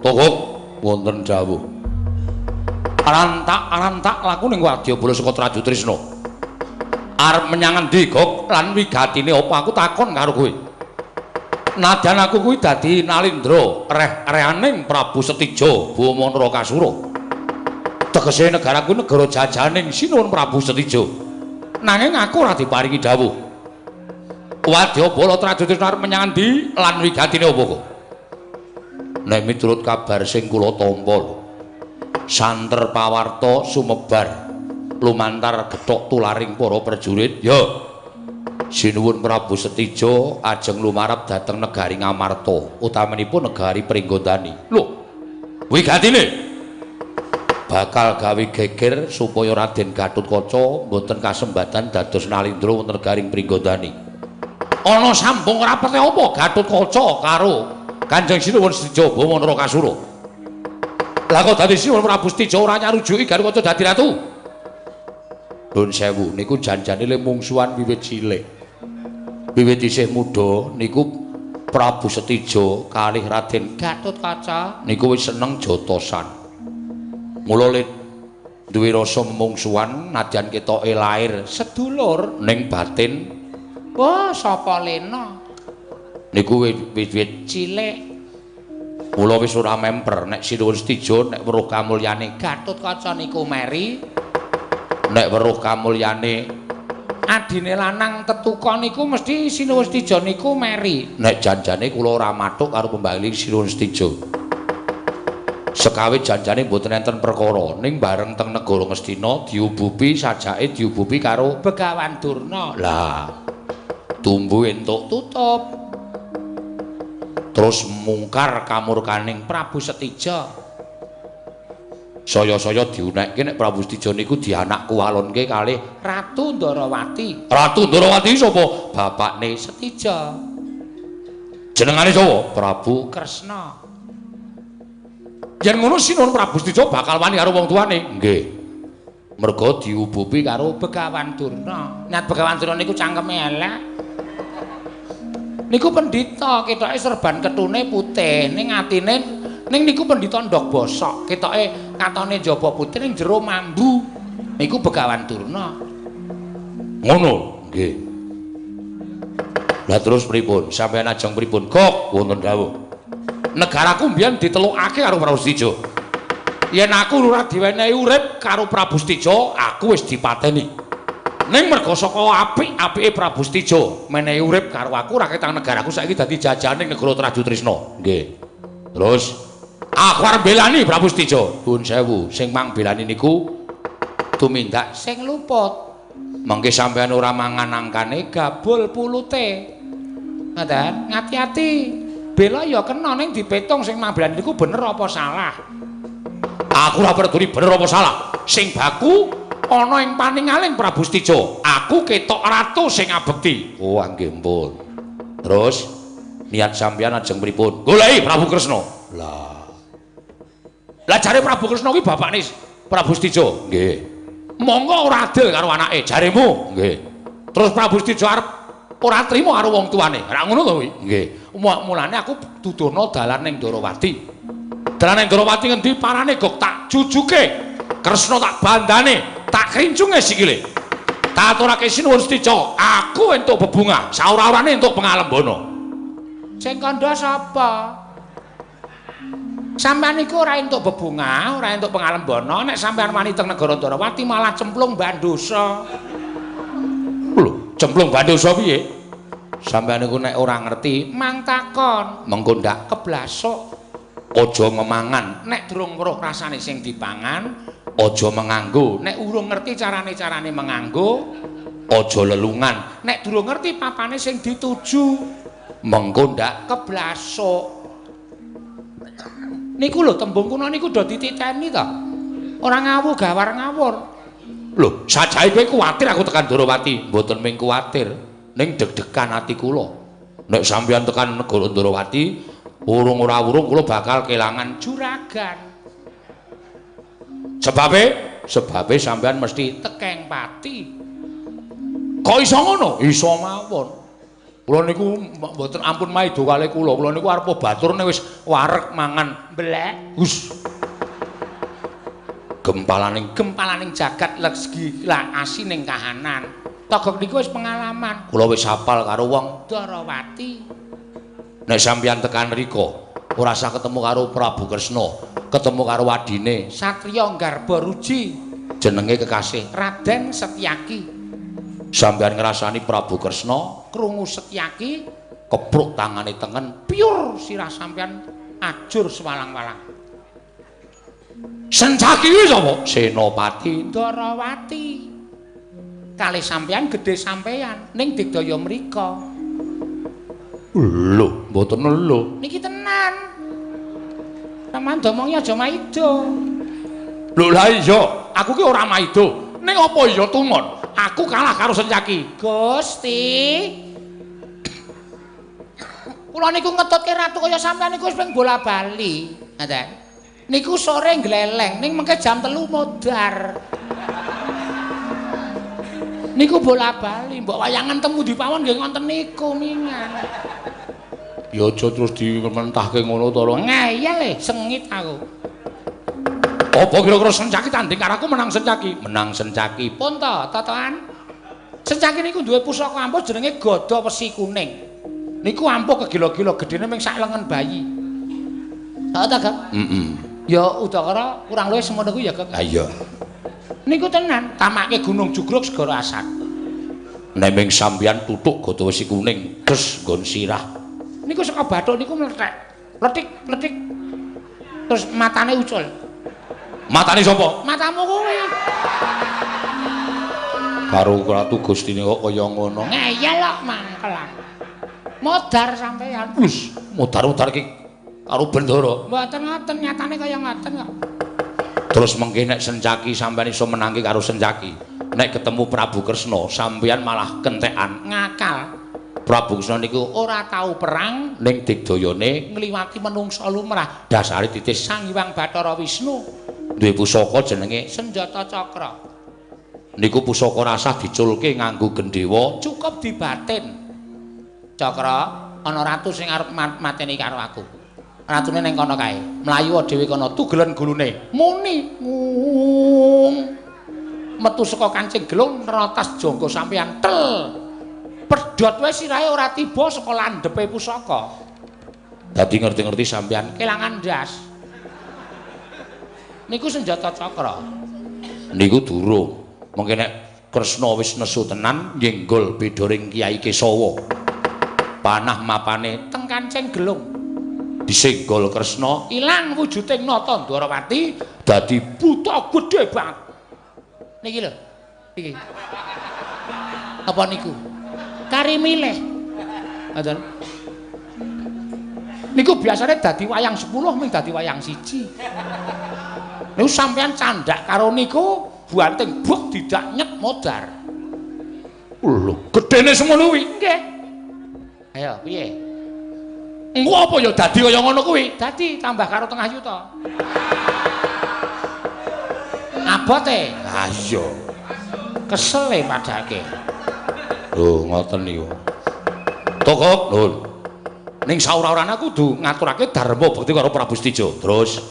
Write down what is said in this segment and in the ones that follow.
Togok wonten dawuh. Rantak-rantak laku ning wadyabala saka Trajutrisna. Arep menyang endi, Gok? Lan wigatine apa aku takon karo kowe? Nadyan aku kuwi dadi Nalindra, reh-rehaning Prabu Setija Bama Narakasura. Tegese negaraku negara jajaning Sinuwun Prabu Setija. Nanging aku ora diparingi dawuh. Wadyabala Trajutrisna arep menyang endi lan wigatine apa kok? Nek miturut kabar sing kula tampa, santer pawarta sumebar lumantar gethok tularing para prajurit, ya Sinuwun Prabu Setija ajeng lumarep dhateng negari Ngamarta, utamanipun negari Pringgondani. Lho, wigatine bakal gawe geger supaya Raden Gatotkaca mboten kasembatan dados Nalindra wonten negari Pringgondani. Ana sambung rapete apa Gatotkaca karo Kanjeng Sinuwun Setija Bama Narakasura? Lah kok dadi Sinuwun Prabu Setija ora nyarujuki Gatotkaca dadi ratu? Nuwun sewu, niku janjane le mungsuhan wiwit cilik. Wiwit isih muda niku Prabu Setija kalih Raden Gatotkaca niku wis seneng jotosan. Mula le duwe rasa memungsuhan nadyan ketoke lair sedulur ning batin. Wah, sapa lena? Niku wiwit cilik. Mula wis ora memper nek Sinuwun Setija nek weruh kamulyane Gatotkaca niku meri, nek weruh kamulyane adine lanang tetuka niku mesti Sinuwun Setija niku meri. Nek janjane kula ora mathuk karo pembali Sinuwun Setija. Sekawit janjane mboten enten perkara, ning bareng teng negara Ngastina diubupi sajake diubupi karo Begawan Durna. Lah, tumbu entuk tutup. Terus mungkar kamurkaning Prabu Setija. Saya-saya diunekke nek Prabu Setija niku dianak kuwalonke kalih Ratu Ndarawati. Ratu Ndarawati sapa? Bapakne Setija. Jenengane sapa? Prabu Kresna. Yen ngono Sinuwun Prabu Setija bakal wani karo wong tuane. Nggih. Merga diubupi karo Begawan Durna. Nyat Begawan Durna niku cangkeme elek. Niku pendhita, ketoke serban ketune putih, ning atine ning niku pendhita ndog bosok, ketoke katone njaba putih ning jero mambu. Niku Begawan Durna. Ngono, nggih. Lah terus pripun? Sampeyan ajeng pripun? Kok wonten dawuh. Negaraku mbiyen ditelukake karo Prabu Setija. Yen aku ora diwenehi urip karo Prabu Setija, aku wis dipateni. Ning merga saka apik-apike Prabu Setija menehi urip karo aku, raketang negaraku saiki dadi jajaning negara Trajutrisna. Nggih. Terus aku arep belani Prabu Setija. Nuwun sewu, sing mang belani niku tumindak sing luput. Mengke sampeyan ora mangan angkane gabul pulute. Ngoten, ngati-ati. Bela ya kena ning dipetung sing mang belani niku bener apa salah. Aku ora peduli bener apa salah. Sing baku ana ing paningaling Prabu Setija. Aku ketok ratu sing ngabekti. Oh, nggih mpun. Terus niat sampeyan ajeng pripun? Goleki Prabu Kresna. Lah. Lah jare Prabu Kresna kuwi bapakne Prabu Setija. Nggih. Monggo ora adil karo anake jaremu. Nggih. Terus Prabu Setija arep ora trima karo wong tuane. Ora ngono to kuwi? Nggih. Mulane aku dudono dalan ning Ndarawati. Dalan ning Ndarawati ngendi parane gok tak jujuke. Kresna tak bandane, tak krincunge sikile. Tak aturake Sinuwun Setija, aku entuk bebungah, saora-orane entuk pengalembana. Sing kandha sapa? Sampeyan niku ora entuk bebungah, ora entuk pengalembana, nek sampeyan wani teng negara Ndarawati malah cemplung bandosa. Lho, cemplung bandosa piye? Sampeyan niku nek ora ngerti, mang takon, mengko ndak keblasuk. Aja memangan nek durung weruh rasane sing dipangan, aja menganggo nek urung ngerti carane-carane menganggo, aja lelungan nek durung ngerti papane sing dituju, mengko ndak keblasuk. Niku lho tembung kuna niku do dititeni to. Ora ngawu gawar ngawur. Lho, sajae kowe kuwatir aku tekan Ndarawati? Mboten mung kuwatir, ning deg-degan ati kula. Nek sampeyan tekan negara Ndarawati, urung ora urung kula bakal kelangan juragan. Sebabe? Sebabe sampeyan mesti tekeng pati. Kok iso ngono? Iso mawon. Kula niku mboten ampun maido kalih kula. Kula niku arep baturne wis wareg mangan blek. Hus. Gempalaning gempalaning jagat legi la asining kahanan. Togok niku wis pengalaman. Kula wis hafal karo wong Dwarawati. Nek sampeyan tekan rika, ora usah ketemu karo Prabu Kresna, ketemu karo adine Satriya Garba Ruji, jenenge kekasih Raden Setyaki. Sampeyan ngrasani Prabu Kresna krungu Setyaki, kepruk tangane tengen, pyur sirah sampeyan ajur sewalang-walang. Sencaki kuwi sapa? Senopati Dwarawati. Kalih sampeyan gedhe sampeyan ning digdaya mrika. Lho, mboten lho. Niki tenan. Sampeyan domongi aja maido. Lho lah iya, aku ki ora maido. Ning apa iya tumon? Aku kalah karo Sencaki. Gusti. Kula niku ngetutke ratu kaya sampeyan niku wis ping bola-bali. Ngoten. Niku sore ngleleng ning mengke jam 3 modar. Niku bola-bali, mbok wayangan temu di pawon nggih ngoten niku mingan. Ya aja terus dimentahke ngono to lho. Ngeyel e, sengit aku. Apa kira-kira Sencaki tanding karo aku menang Sencaki? Menang Sencaki. Pun to, totoan. Sencaki niku duwe pusaka ampuh jenenge Gada Wesi Kuning. Niku ampuh kegila-gila gedene ming sak lengen bayi. Heeh ta, Gak? Heeh. Ya udakara kurang luwih semono kuwi ya, Gak. Ha iya. Niku tenan, tamake Gunung Jugruk Segara Asat. Nek ming sampeyan tutuk Gada Wesi Kuning, des nggon sirah. Niku saka bathuk niku mlethek. Pletik, pletik. Terus matane ucul. Matane sapa? Matamu kuwi. Karo Ratu Gustine kok kaya ngono. Ngeyel kok mangkel. Modar sampeyan. Wis, modar-modar iki karo Bendara. Mboten ngoten, nyatane kaya ngoten kok. Terus mengke nek Sencaki sampeyan iso menangke karo Sencaki. Nek ketemu Prabu Kresna, sampeyan malah kentekan ngakal. Prabu Kresna niku ora tau perang ning digdayane ngliwati menungsa lumrah. Dasare titis Sang Hyang Bathara Wisnu duwe pusaka jenenge Senjata Cakra. Niku pusaka rasah diculke nganggo gendhewa, cukup dibatin. Cakra ana ratu sing arep mateni karo aku. Ratune ning kono kae. Mlayu dhewe kono tugelen gulune. Muni ngung. Metu saka kancing gelung nerotas jangga sampeyan tel. Pedhot wae sirahe ora tiba saka landhepe pusaka. Dadi ngerti-ngerti sampeyan kelangan ndas. Niku senjata cakra. Niku durung. Mengke nek Kresna wis nesu tenan nyenggol bedoring Kyai Kesawa. Panah mapane teng kancing gelung. Disenggol Kresna ilang wujuding Nata Ndwarawati dadi buta gedhe banget. Niki lho. Iki. Apa niku? Kari milih. Ngoten. Niku biasane dadi wayang 10 ming dadi wayang 1. Niku sampeyan candak karo niku banting buk didak nyet modar. Lho, gedene semono kuwi. Nggih. Ayo, piye? Engko apa ya dadi kaya ngono kuwi? Dadi tambah karo tengah yuta. Abote. Ha iya. Kesele padake. Lho, ngoten niku. Togok, lho. Ning saura-urane aku kudu ngaturake dharma bekti karo Prabu Setija. Terus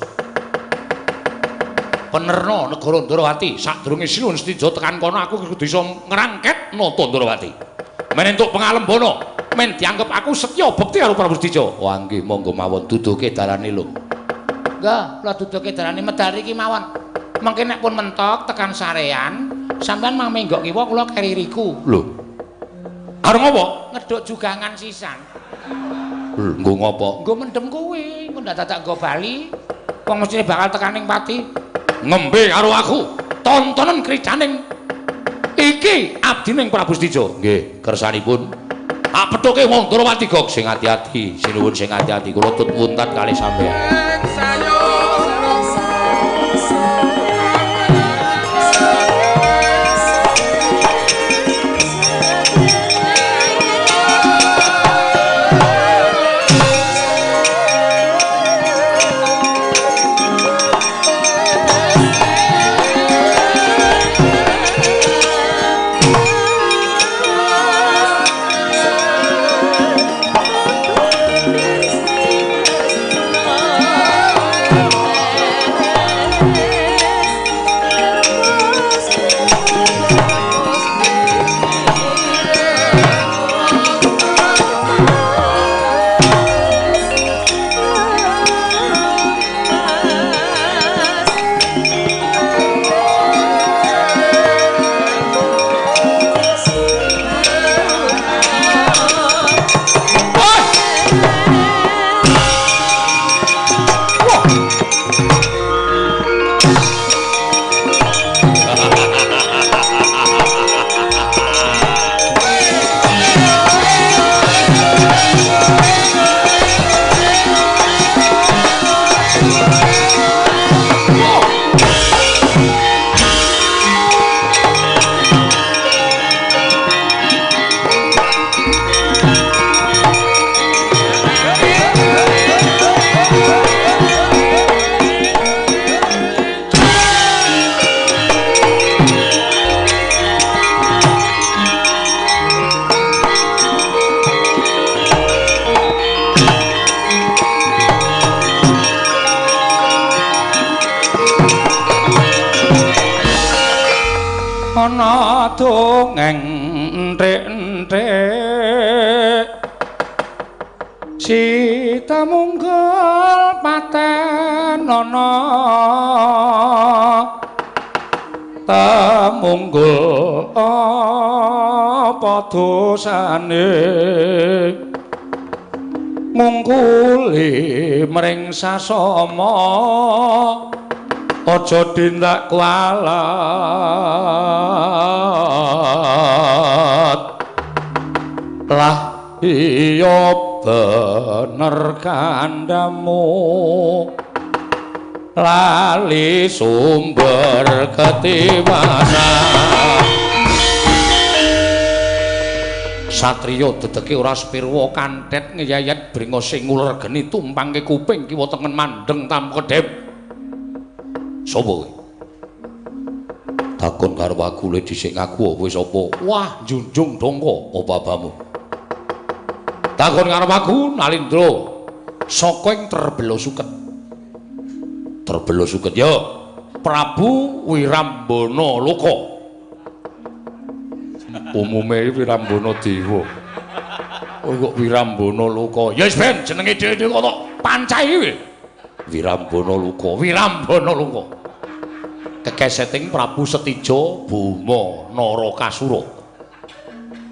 penerna negara Ndrawati sadurunge Sinuwun Setija tekan kono aku kudu iso ngrangket Nata Ndrawati. Men entuk pengalembana, men dianggep aku setya bekti karo Prabu Setija. Wah nggih, monggo mawon duduhke dalane lho. Nggih, kula duduhke dalane medal iki mawon. Mengke nek pun mentok tekan sarean, sampean mang menggok kiwa kula keri riku. Lho. Arep ngopo? Ngeduk jugangan sisan. Lho, nggo ngopo? Nggo mendem kuwi, engko ndak dadak nggo bali. Wong mestine bakal tekan ning pati. Ngembe karo aku, tontonen kricaning iki abdining Prabu Setija. Nggih, kersanipun. Tak pethuke wong Ndrawati gok sing ati-ati, sinuwun sing ati-ati kula tut wuntat kalih sampeyan. Ana dongeng enthik-enthik Sita munggul paten ana temunggul apa dosane ngungkuli mring sasama aja tindak kualat lah iya bener kandhamu lali sumber ketiwasan. Satriya dedeke ora sepirwa kantet ngeyayat brengose nguler geni tumpangke kuping kiwa tengen mandeng tanpa kedhep. Sapa kowe? Takon karo aku le dhisik ngaku kowe sapa? Wah, njunjung dongko apa abamu? Takon karo aku Nalindra saka ing Terbela Suket. Terbela Suket ya. Prabu Wirambana Loka. Umume Wirambana Dewa. Oh kok Wirambana Loka. Ya wis ben jenenge dhewe-dhewe kok tok pancahi kowe. Wirambana Loka, Wirambana Loka. Kekeseting Prabu Setija Boma Narakasura.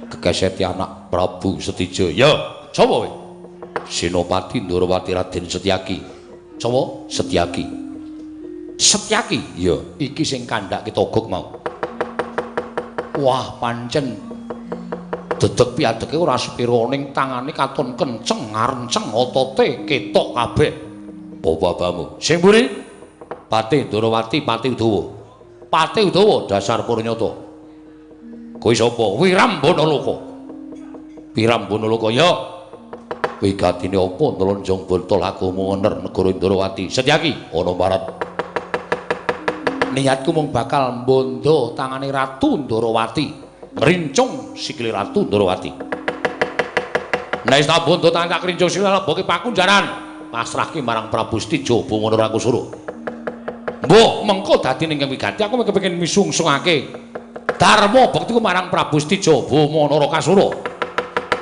Kekeseti anak Prabu Setija. Ya, sapa kowe? Senopati Ndorowati Raden Setyaki. Sapa? Setyaki. Setyaki? Ya, iki sing kandhake Togog mau. Wah, pancen dedeg piadege ora sepira ning tangane katon kenceng ngarenceng otote ketok kabeh. Apa abamu? Sing mburi? Patih Ndorowati, Patih Udawa. Patih Udawa dasar purnyata. Kowe sapa? Wirambana Loka. Wirambana Loka ya. Wigatine apa nlonjong bontol aku mengener negara Ndorowati. Setyaki ana marat. Niatku mung bakal mbondo tangane Ratu Ndorowati, ngrincung sikile Ratu Ndorowati. Nek wis tak bondo tangan tak krincung sikile leboke pakunjaran. Pasrahke marang Prabu Setija Boma Narakasura. Mbok mengko dadi ning wigati aku kepengin misungsungake dharma bektiku marang Prabu Setija Boma Narakasura.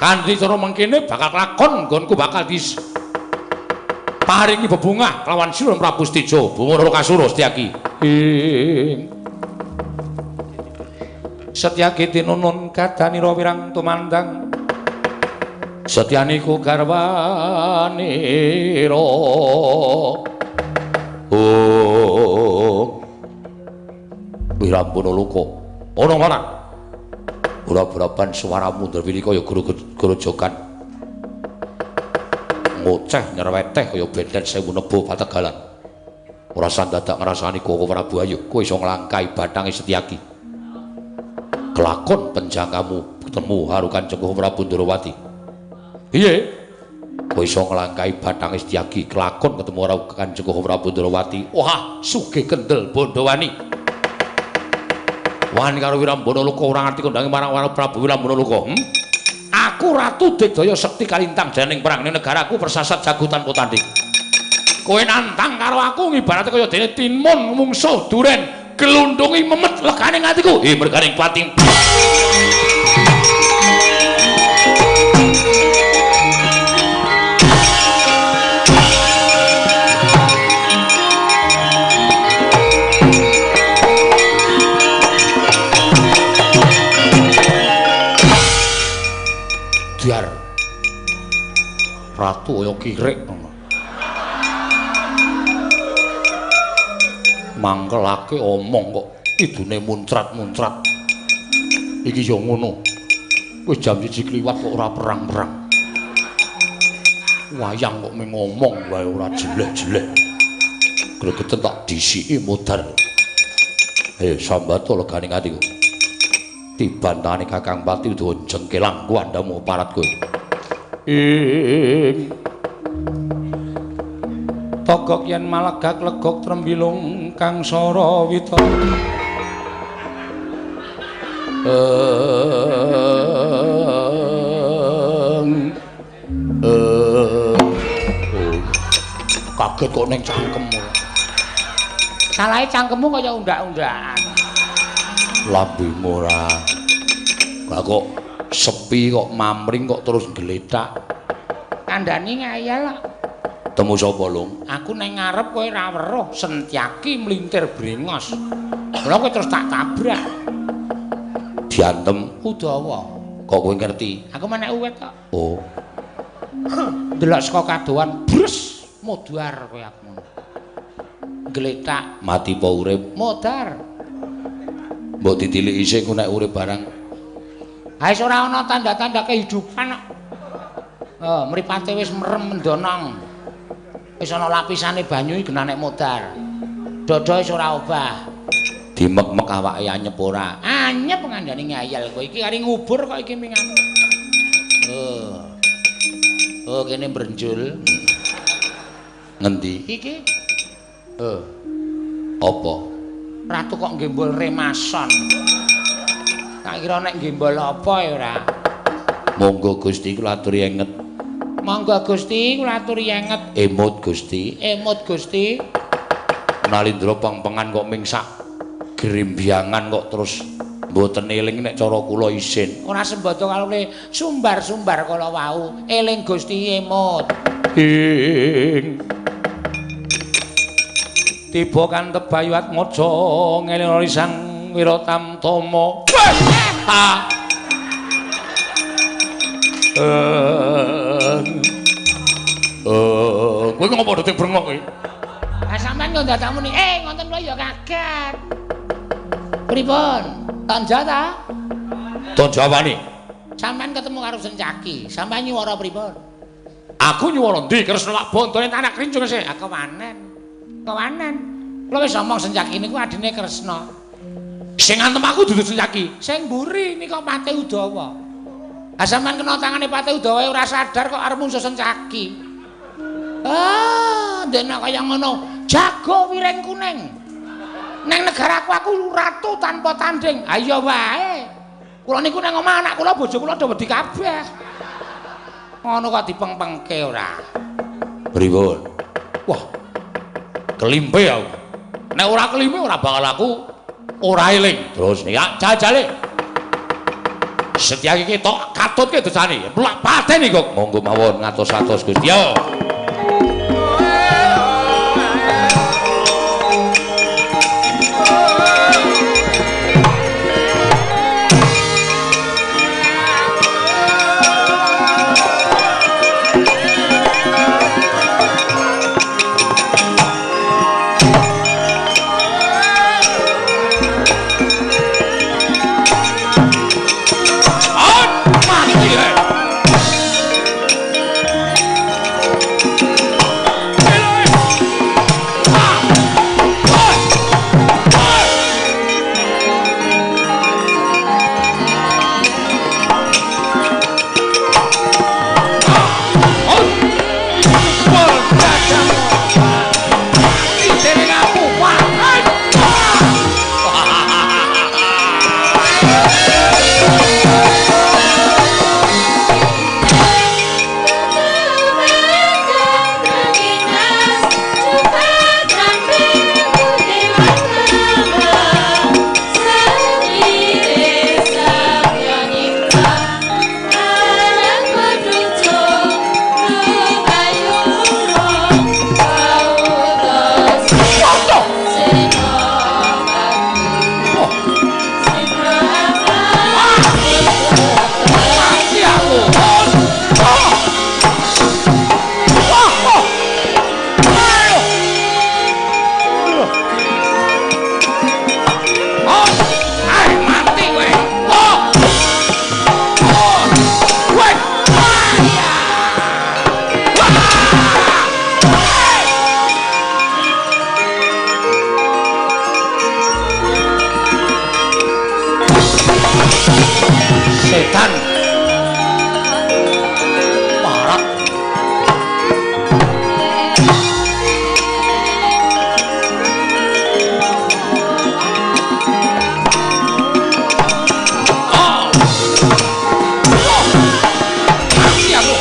Kanthi cara mengkene bakal kelakon nggonku bakal dis paringi bebungah kelawan sinuwun Prabu Setija Boma Narakasura. Setyaki. Setyaki tinunun kadanira wirang tumandang. Setyaniku garwanira. Oh. Wirambana Loka. Ana marang. Ora beraban suaramu ndrewini kaya guru-grojogan. Ngoceh nyerweteh kaya benten sewu nebo pategalan. Ora sandadak ngrasani Koko Prabu ayo kowe iso nglangkahi bathange Setyaki. Kelakon penjangkamu ketemu haru Kanjeng Prabu Ndorowati. Piye? Kowe iso nglangkahi bathange Setyaki kelakon ketemu karo Kanjeng Prabu Ndorowati. Wah, sugih kendel Bondowani. Wani karo Wirambana Loka ora ngerti kondange marang Prabu Wirambana Loka. Aku Ratu Digdaya Sekti Kalintang janing perang ning negaraku persasat jago tanpa tanding. Kowe nantang karo aku ngibarate kaya dene timun mungsuh duren gelundungi memet legane atiku. Merganing pati. Biar ratu kaya kirik ngono. Mangkelake omong kok idune muncrat-muncrat. Iki ya ngono. Wis jam 1 kliwat kok ora perang-perang. Wayang kok mung ngomong wae ora jeleh-jeleh. Gregeten tak disiki modar. Sambato legane atiku. Tibantane Kakang Pati udah jengkelang kuandamu parat kowe. Ing togok yen malegak legok trembilung kang sara wita. Kaget kok ning cangkemmu. Salahe cangkemmu kaya undak-undakan. Lambemu ora. Lah kok sepi kok mamring kok terus gletak. Kandhani ngayal kok. Temu sapa, Lung? Aku nang ngarep kowe ora weruh, Sentyaki mlintir brengos. Lha kowe terus tak tabrak. Diantem Udawa. Kok kowe ngerti? Aku menek uwit kok. Oh. Delok saka kadohan, brus modar kowe aku ngono. Gletak mati apa urip? Modar. Mbok ditiliki isih ku nek urip barang. Ha wis ora ana tanda-tanda kehidupan kok. Oh, mripate wis merem mendonong. Wis ana lapisane banyu iki genah nek modar. Dada wis ora obah. Dimek-mek awake anyep ora? Anyep ngandani ngayal kowe iki kari ngubur kok iki mingane. Oh. Oh kene brenjul. Ngendi? Iki. Oh. Apa? Ratu kok nggembol remason. Tak kira nek nggembol apa ya ora. Monggo Gusti kula aturi enget. Monggo Gusti kula aturi enget. Emut Gusti. Emut Gusti. Nalindra pengpengan kok mingsak grimbiangan kok terus mboten eling nek cara kula isin. Ora sembodo kalune sumbar-sumbar kala wau. Eling Gusti emut. Ing tiba kantep Bayu Atmaja ngeling Sang Wiratamtama. Kowe ngopo dadi brengok kowe? Ah sampean kok dadak muni, ngoten kula ya kaget. Pripun? Tanja ta? Tanja apane? Sampean ketemu karo Sencaki, sampean nyuwara pripun? Aku nyuwara ndi? Kresna lak bontone anak krincung sih. Ah kewanen. Kewanen. Kula wis omong Sencaki niku adine Kresna. Sing ngantem aku dudu Sencaki. Sing mburi nika Patih Udawa. Ah sampean kena tangane Patih Udawa ora sadar kok arep mungsuh Sencaki. Ah, ndekne kaya ngono. Jago wiring kuning. Neng negaraku aku ratu tanpa tanding. Ha iya wae. Kula niku nang omah anak kula bojo kula do wedi kabeh. Ngono kok dipengpengke ora. Pripun? Wah. Kelimpe aku. Nek ora kelimpe ora bakal aku ora eling. Terus nek jajale. Setyaki iki tok katutke dosane. Plak pateni kok. Monggo mawon ngatos-atos Gusti. Yo. Setan. Parat. Oh. Oh. Mati aku.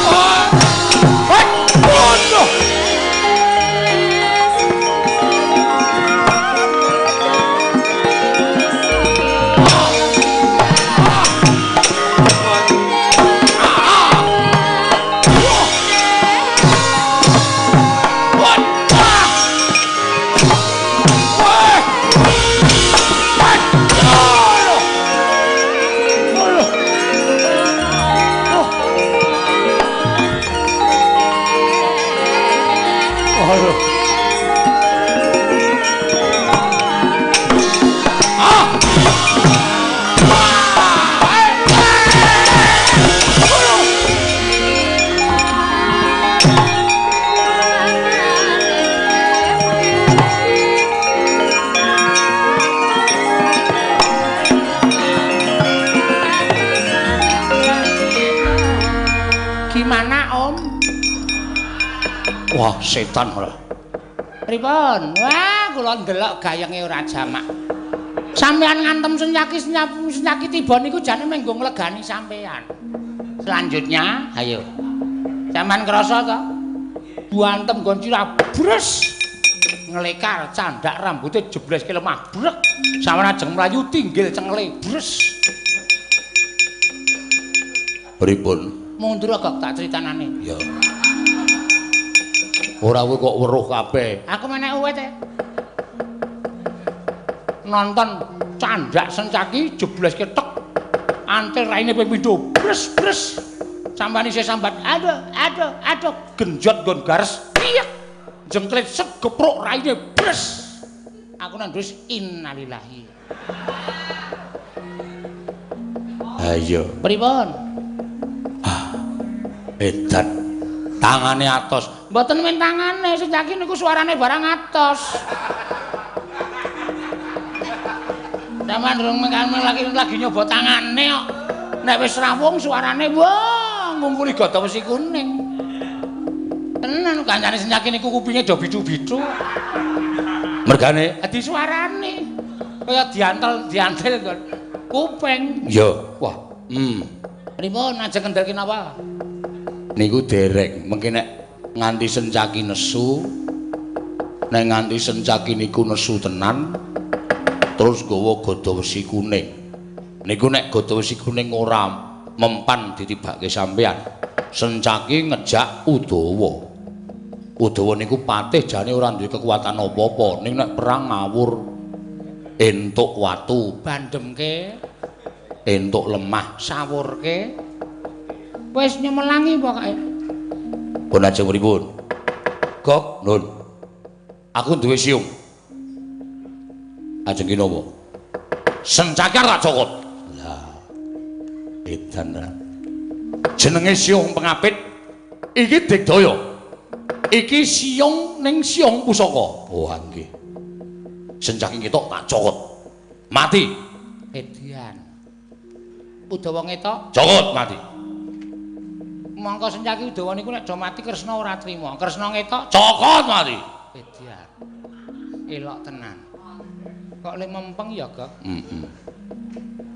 Oh. Hei, bodoh. Gimana, Om? Wah, setan ora. Pripun? Wah, kula ndelok gayenge ora jamak. Sampeyan ngantem Sencaki Sencaki tiba niku jane mung nggo nglegani sampeyan. Selanjutnya, ayo. Sampeyan krasa to? Buantem nggon sirah bres. Nglekar candak rambute jebleske lemah brek. Sampeyan ajeng mlayu tinggil cengele bres. Pripun? Mundur kok tak critanane. Ya. Ora kowe kok weruh kabeh. Aku menek uwit e. Nonton candak Sencaki jebleske tek. Antil raine ping pindho bres bres. Sampeyan isih sambat aduh aduh aduh genjot nggon gares. Piyek. Jengklit set gepruk raine bres. Aku nang wis innalillahi. Ha iya. Pripun? Edan. Tangane atos. Mboten men tangane, Sencaki niku suarane barang atos. Sampeyan durung lagi nyoba tangane kok. Nek wis rawung suarane wah ngungkuli gada wesi kuning. Tenan kancane Sencaki niku kupinge do bidu-bidu. Mergane di suarane kaya diantel-diantel nggon kuping. Ya, wah. Pripun ajeng kendel napa? Niku dereng, mengki nek nganti Sencaki nesu, nek nganti Sencaki niku nesu tenan, terus nggawa gada wesi kuning. Niku nek gada wesi kuning ora mempan ditibake sampean, Sencaki ngejak Udawa. Udawa niku patih jane ora duwe kekuatan apa-apa, ning nek perang ngawur entuk watu, bandemke, entuk lemah, sawurke. Wis nyemelangi pokoke. Pun ajeng pripun? Gok, Nun. Aku duwe siung. Ajeng ki napa? Sencaki tak cokot. Lah. Edan ra. Jenenge siung pengapit iki digdaya. Iki siung ning siung pusaka. Oh, nggih. Sencaki ngetok tak cokot. Mati. Edian. Udawa ngetok? Cokot mati. Mongko Sencaki Udawa niku nek do mati Kresna ora trima. Kresna ngetok cokot mati. Edian. Elok tenan. Kok le mempeng ya, Gok? Heeh.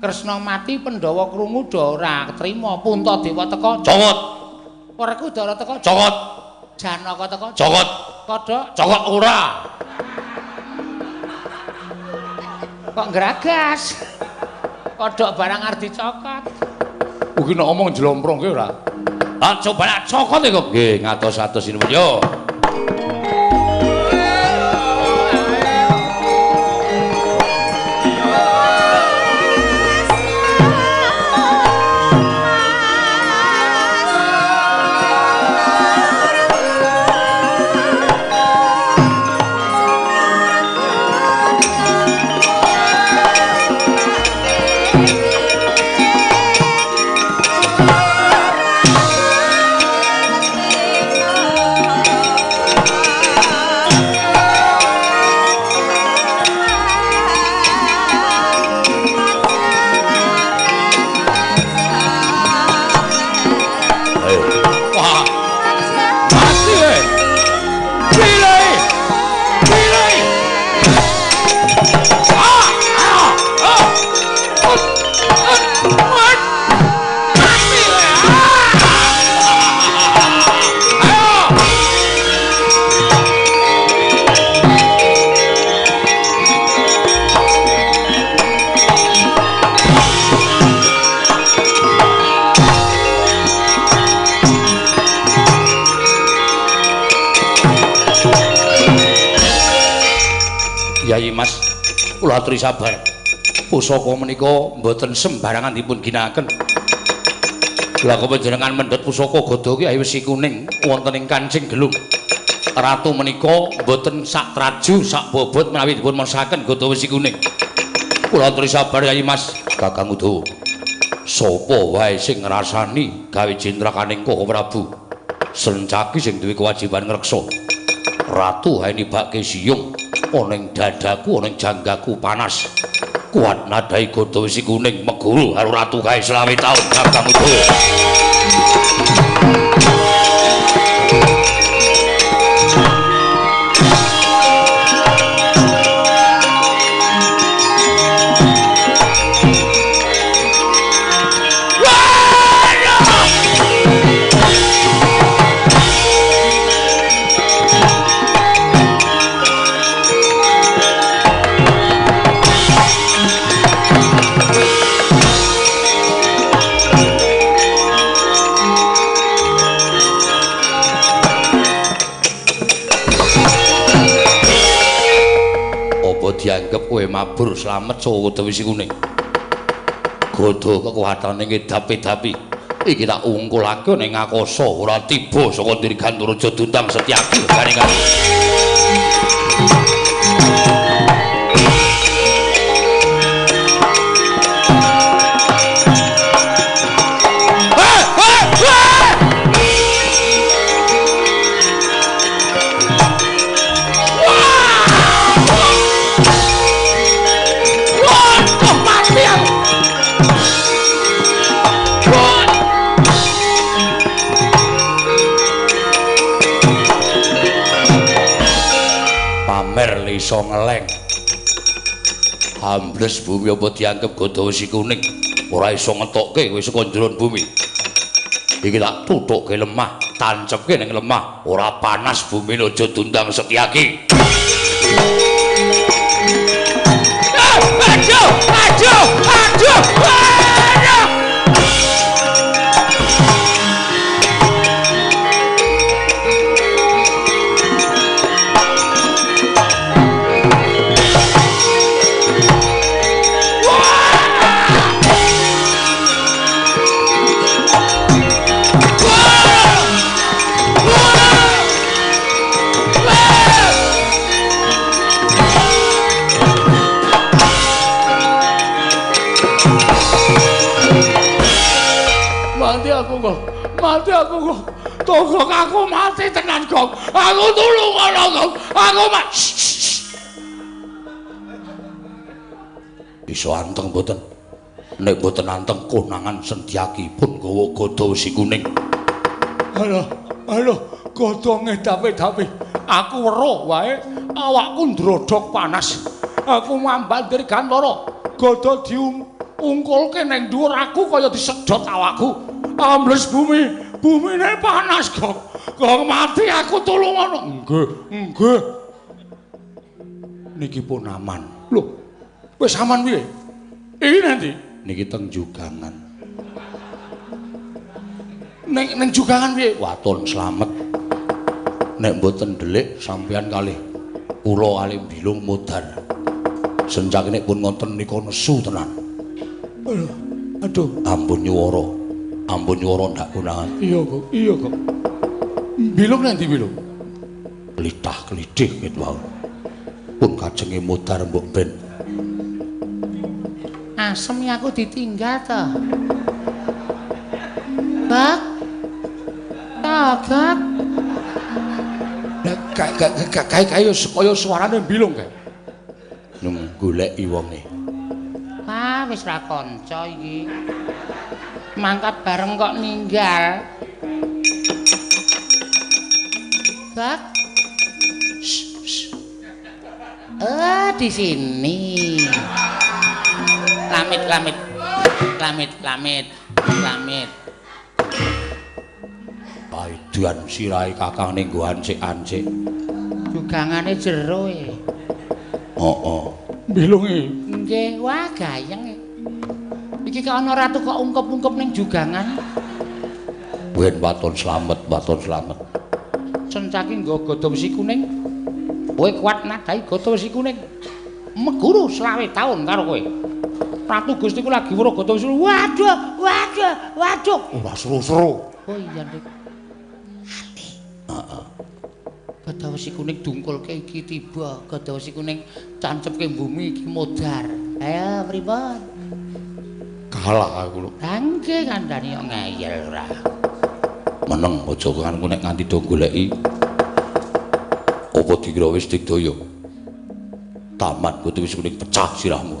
Kresna mati Pandhawa krungu do ora trima. Puntadewa teka cokot. Werkudara teka cokot. Janaka teka cokot. Kodhok cokot ora. Kok ngragas. Kodhok barang arep dicokot. Kuwi nek omong jlomprongke ora. Ah coba nak cokot e kok. Nggih, ngatos-atos sinuwun. Yo. Oh. Yayi Mas, kula aturi sabar. Pusaka menika mboten sembarangan dipun ginakaken. Lah kok panjenengan mendhet pusaka gada ki ayo wesi kuning wonten ing kancing gelung. Ratu menika mboten sak traju sak bobot menawi dipun masaken gada wesi kuning. Kula aturi sabar Yayi Mas. Kakang Udawa, sapa wae sing ngrasani gawe jentrakaning Koko Prabu? Sencaki sing duwe kewajiban ngreksa. Ratu hae nibake siyung ana ing dadaku ana ing janggaku panas. Kuat nadai gada wesi kuning meguru karo ratu kae 25 taun. Kakang Udawa. Dianggep kowe mabur slamet saka gada wesi kuning. Gada kekuatane ngedapi-dapi. Iki tak ungkulake ning akasa ora tiba saka Dirgantaraja Duntang Setyaki garingan. Iso ngeleng. Ambles bumi apa dianggep gada wesi kuning ora iso ngetokke kowe saka njero bumi. Iki tak tuthukke lemah, tancepke ning lemah, ora panas bumi aja Duntang Setyaki. Aduh, aduh, aduh, aduh. Mati aku kok. Togok aku mati tenan kok. Aku tulung ana kok. Aku mati. Iso anteng mboten? Nek mboten anteng konangan Setyaki pun gawa gada wesi kuning. Alah, alah, gada ngedapi-dapi. Aku weruh wae awakku ndrodhok panas. Aku mambat Dirgantara. Gada diungkulke ning dhuwur aku kaya disedhot awakku. Ambles bumi, bumine panas kok. Kok mati aku tulung ana. Nggih, nggih. Niki pun aman. Lho, wis aman piye? Iki nanti niki teng jugangan. Ning ning jugangan piye? Waton slamet. Nek mboten ndelik sampeyan kalih kula kalih bilung modar. Sencake nek pun ngoten nika nesu tenan. Aduh, aduh, ampun nyuwara. Ampun nyuwara ndak konangan. Iya kok, iya kok. Bilung nanti bilung. Klithah klithih ket wau. Pun kajenge modar mbok ben. Asem aku ditinggal to. Bak. Tagak. Lah kae kaya suarane bilung kae. Nung goleki wonge. Wah, wis ra kanca iki. Mangkat bareng kok ninggal. Bak. Di sini. Lamit, lamit. Lamit, lamit. Lamit. Paidan sirahe kakang ning nggo ancik-ancik. Jugangane jero e. Heeh. Bilunge. Nggih, wah gayeng. Iki kok ana ratu kok ungkep-ungkep ning jugangan. Ben waton slamet, waton slamet. Sencaki nggo gada wesi kuning. Kowe kuat nadai gada wesi kuning. Meguru 25 taun karo kowe. Ratu Gustiku lagi weruh Gada Wesi. Waduh, waduh, waduh. Ora seru-seru. Oh iya, Dik. Ati. Heeh. Gada Wesi Kuning dungkulke iki tiba, Gada Wesi Kuning cancepke bumi iki modar. Ayo pripun? Kalah aku lho. Lah nggih kandhani kok ngeyel ora. Meneng aja kanku nek nganti do goleki. Apa dikira wis digdaya? Taman Gada Wesi Kuning pecah sirahmu.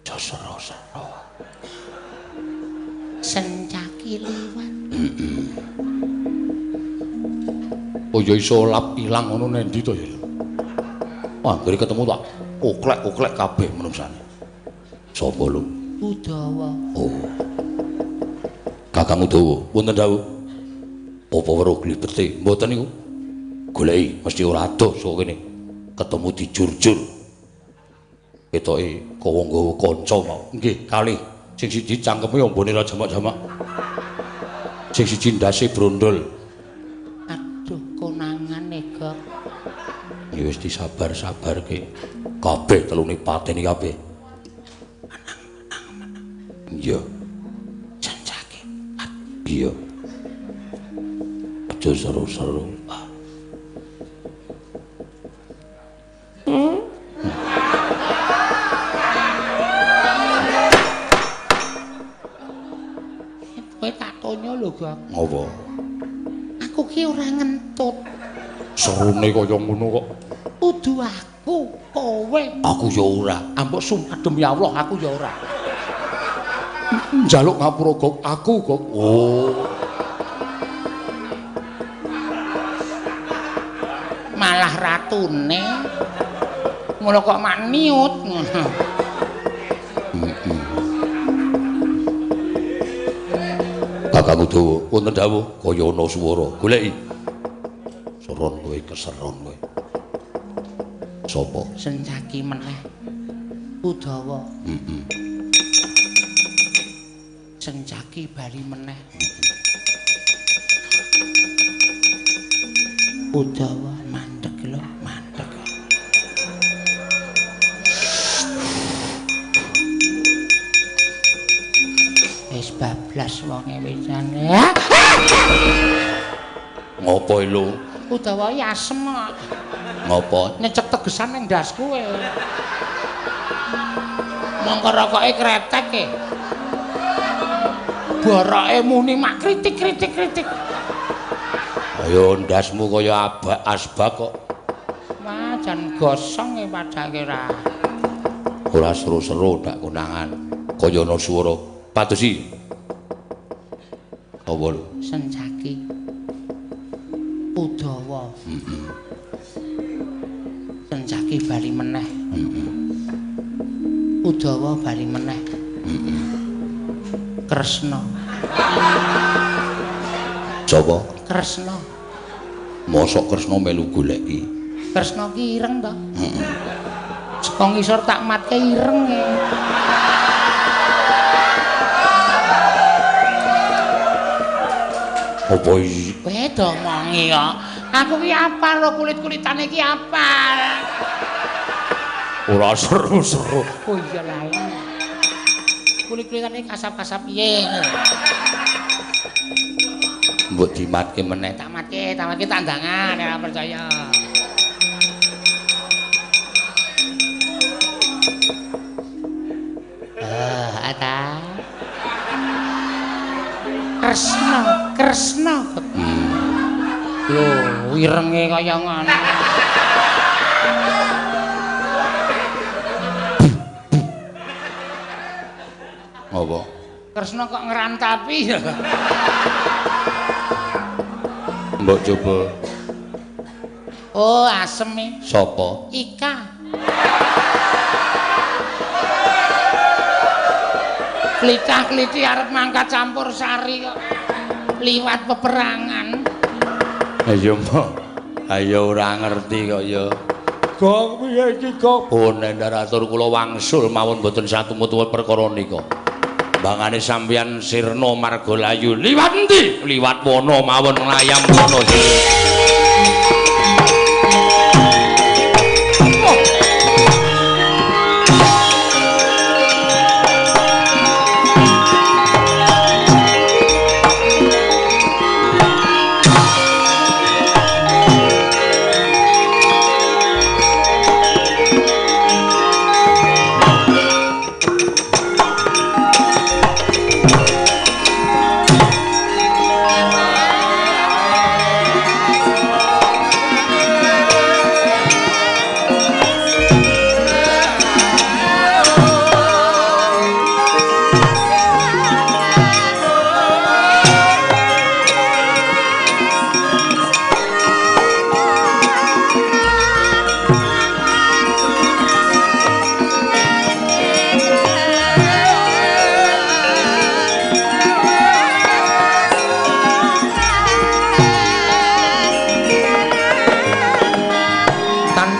Aja sero-sero. Sencaki liwat. Oh ya iso lap ilang ngono nendi to ya. Wah, anggere ketemu tak oklek-oklek kabeh menungsane. Sapa lho? Udawa. Oh. Kakang Udawa, wonten dawuh. Apa weruh glibete? Mboten niku. Goleki mesti ora adoh saka kene. Ketemu dijurjur. Ketoke kowe nggawa kanca mau. Nggih, kalih. Sing siji cangkeme ombone ra jamak-jamak. Sing siji ndase brondol. Aduh, konangane, Gok. Ya wis disabar-sabarke. Kabeh telune pateni kabeh. Menang, menang, menang. Iya. Sencaki. Iya. Aja seru-seru. Kowe tak tonyo lho, Gok. Ngopo? Aku ki ora ngentut. Serune kaya ngono kok. Kudu aku, kowe. Aku ya ora. Ambok sumpah demi Allah aku ya ora. Njaluk ngapura Gok, aku Gok. Oh. Malah ratune. Ngono kok mak niut. Kakang Udawa, wonten dawuh kaya ana swara. Goleki. Seron kowe keseron kowe. Sapa? Sencaki meneh. Udawa. Heeh. Sencaki bali meneh. Udawa mandeg lho, mandeg. Wis bablas wonge wisane. Ngopo lho? Udawa iki asem kok. Ngopo? Nyecek tegesan ning ndasku kowe. Mongko rokoke kretek e. Boroke muni mak kritik kritik kritik. Ayo ndasmu kaya abak asbak kok. Wah, jan gosong e padake ra. Ora seru-seru ndak konangan. Kaya ana swara. Patusi. Apa lho? Sencaki. Udawa. Heeh. Sencaki bali meneh. Heeh. Udawa bali meneh. Heeh. Kresna. Sapa? Kresna. Mosok Kresna melu goleki. Kresna ki ireng to? Heeh. Saka ngisor tak matke ireng e. Apa iki? Kowe domongi kok. Aku ki apal lho kulit-kulitane iki apal. Ora seru-seru. Oh iya lah. Kulit-kulitane kasap-kasap piye. Mbok dimatke meneh. Tak matke tandangan nek ora percaya. Ah, ata. Kresna, Kresna. Lho, irenge kaya ngono. Apa? Kresna kok ngrantapi ya. Mbok coba. Oh, asem e. Sapa? Ika. Klicah-klici arep mangkat campur sari kok. Liwat peperangan. Ayo, Mbok. Ayo ora ngerti kok ya. Gong piye iki, Gong? Oh, nendaratur kula wangsul mawon mboten satumut-tumut perkara nika. Bangane sampeyan sirna marga layu. Liwat endi? Liwat wana mawon nglayam wana. Oh.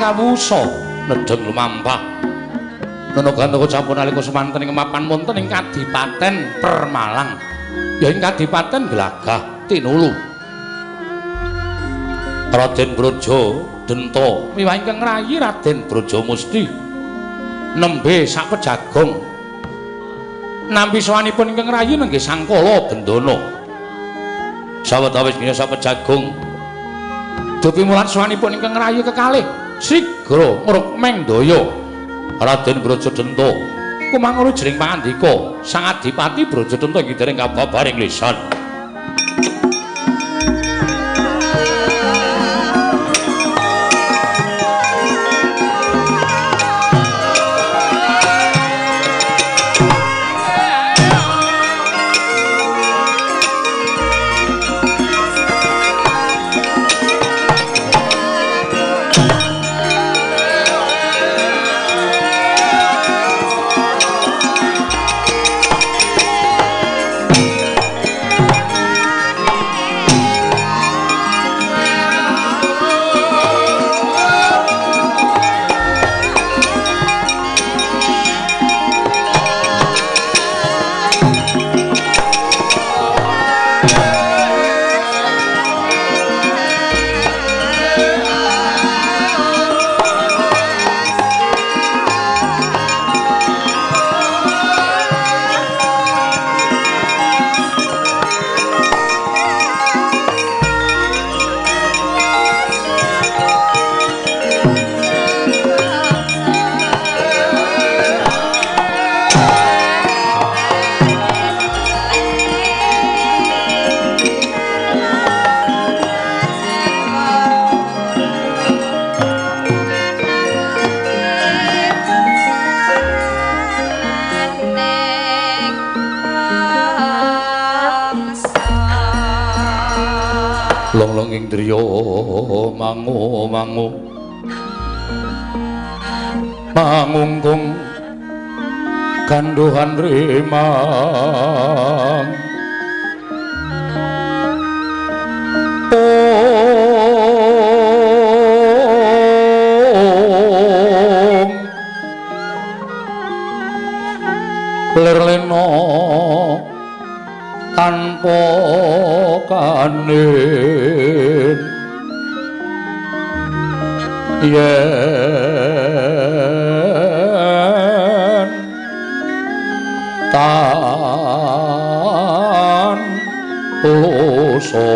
kawusa nedheng lumampah. Nono gantaka sampun nalika semanten ing mapan wonten ing Kadipaten Permalang. Ya ing Kadipaten Glagah Tinulu. Raden Braja Denta miwah ingkang rayi Raden Braja Musti nembe sakpejagong nampi sowanipun ingkang rayi nenggih Sangkala Bendana. Sawetawis dina sakpejagong dupi mulat sowanipun ingkang rayi kekalih sigra ngrukmeng daya Raden Braja Denta kumanguru jering pangandika Sang Adipati Braja Denta inggih dereng kababaring lisan. Long-longing driya mangu mangu mangungkung ganduhan rimang om lerlena tanpa kanin yen tan lusa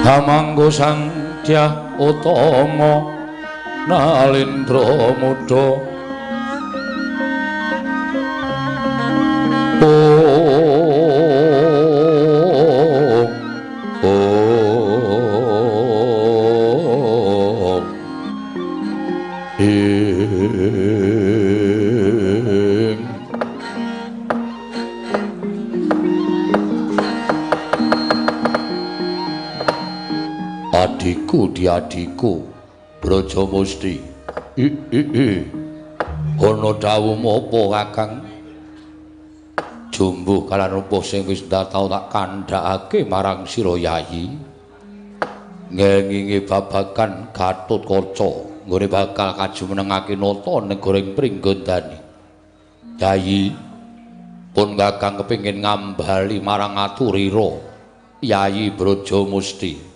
Hamanggo Sang Dyah Utama Nalindra Muda Om Om Ing Adikku diadiku Braja Musti. Ana dawuh apa Kakang? Jumbuh kalan rupa sing wis tau tak kandhakake marang sira Yayi. Ngengingi babagan Gatotkaca nggone bakal kajumenengake nata negara ing Pringgondani. Yayi pun Kakang kepengin ngambali marang aturira Yayi Braja Musti.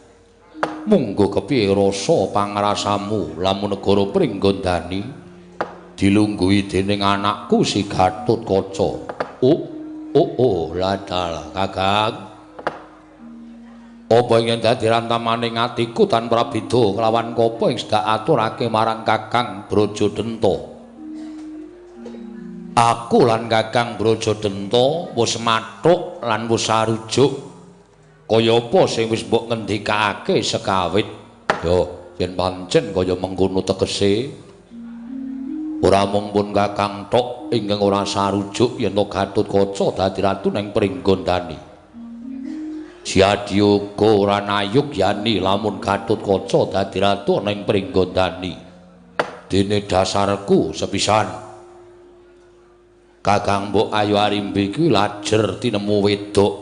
Munggo kepiye rasa pangrasamu lamun negara Pringgondani dilungguhi dening anakku si Gatotkaca. Oh oh oh ladal Kakang. Apa ing dadi rantamaning atiku tan prabida kelawan kapa ing sedak aturake marang Kakang Braja Denta. Aku lan Kakang Braja Denta wis mathuk lan wis sarujuk kaya apa sing wis mbok ngendikake sekawit. Yo yen pancen kaya mengkono tegese ora mung pun Kakang tok ingkang ora sarujuk yen to Gatotkaca dadi ratu ning Pringgondani. Siadi uga ora nayuk yani lamun Gatotkaca dadi ratu ning Pringgondani. Dene dasarku sepisan Kakang Mbok Ayu Arimbi kuwi lajer tinemu wedok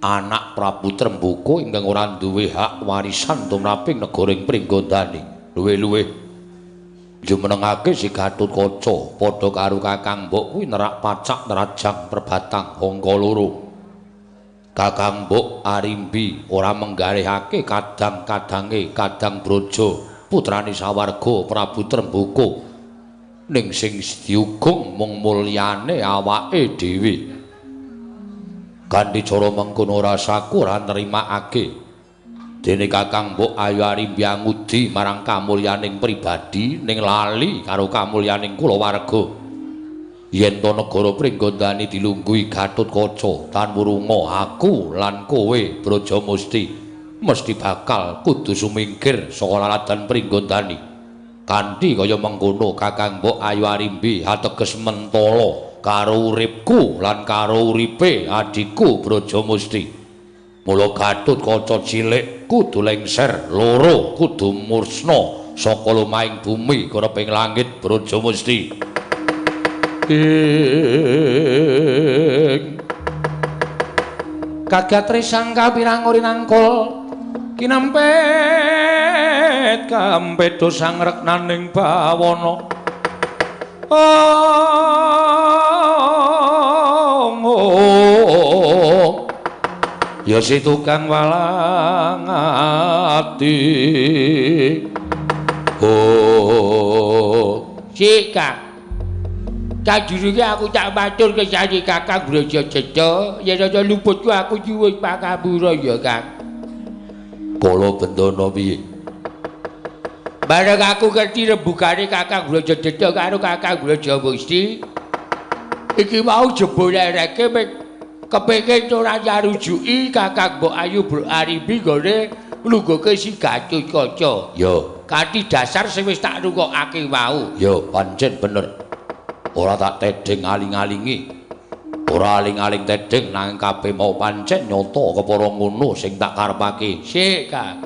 anak Prabu Tremboko ingkang ora duwe hak warisan tumraping negara ing Pringgondani. Luwih-luwih jumenengake si Gatotkaca padha karo Kakang Mbok kuwi nerak pacak nerajang perbatang angka loro. Kakang Mbok Arimbi ora menggarihake kadang-kadange Kadang Braja putrane sawarga Prabu Tremboko ning sing diugung mung mulyane awake dhewe. Kanthi cara mengkono rasaku ora nrimakake dene Kakang Mbok Ayu Arimbi angudi marang kamulyaning pribadi ning lali karo kamulyaning kulawarga. Yen to negara Pringgondani dilungguhi Gatotkaca tan wurunga aku lan kowe Brajamusti mesti bakal kudu sumingkir saka laladan Pringgondani. Kanthi kaya mengkono Kakang Mbok Ayu Arimbi ateges mentala karo uripku lan karo uripe adhiku Brajamusti. Mula Gatotkaca cilik kudu lengser, loro kudu mursna saka lumahing bumi kereping langit Brajamusti. Ing kagat risang kapirang rinangkul kinempet kampedo sang reknaning bawana. Oh, ya si tukang walang ati. Oh, sik Kang. Sadurunge aku tak matur kesane Kakang Brajajedha, yen ana luputku aku nyuwun pangapura ya, Kang. Kala bendana piye? Bareng aku ngerti rembugane Kakang Brajajedha karo Kakang Brajamusti, iki mau jebul ereke kepengin ora nyarujuki Kakang Mbok Ayu Mbok Arimbi nggone nglungguhke si Gatotkaca. Ya, kanthi dasar sing wis tak rungokake wau. Ya, pancen bener. Ora tak tedheng aling-alingi. Ora aling-aling tedheng nanging kabeh mau pancen nyata kepara ngono sing tak karepake. Sik, Kang.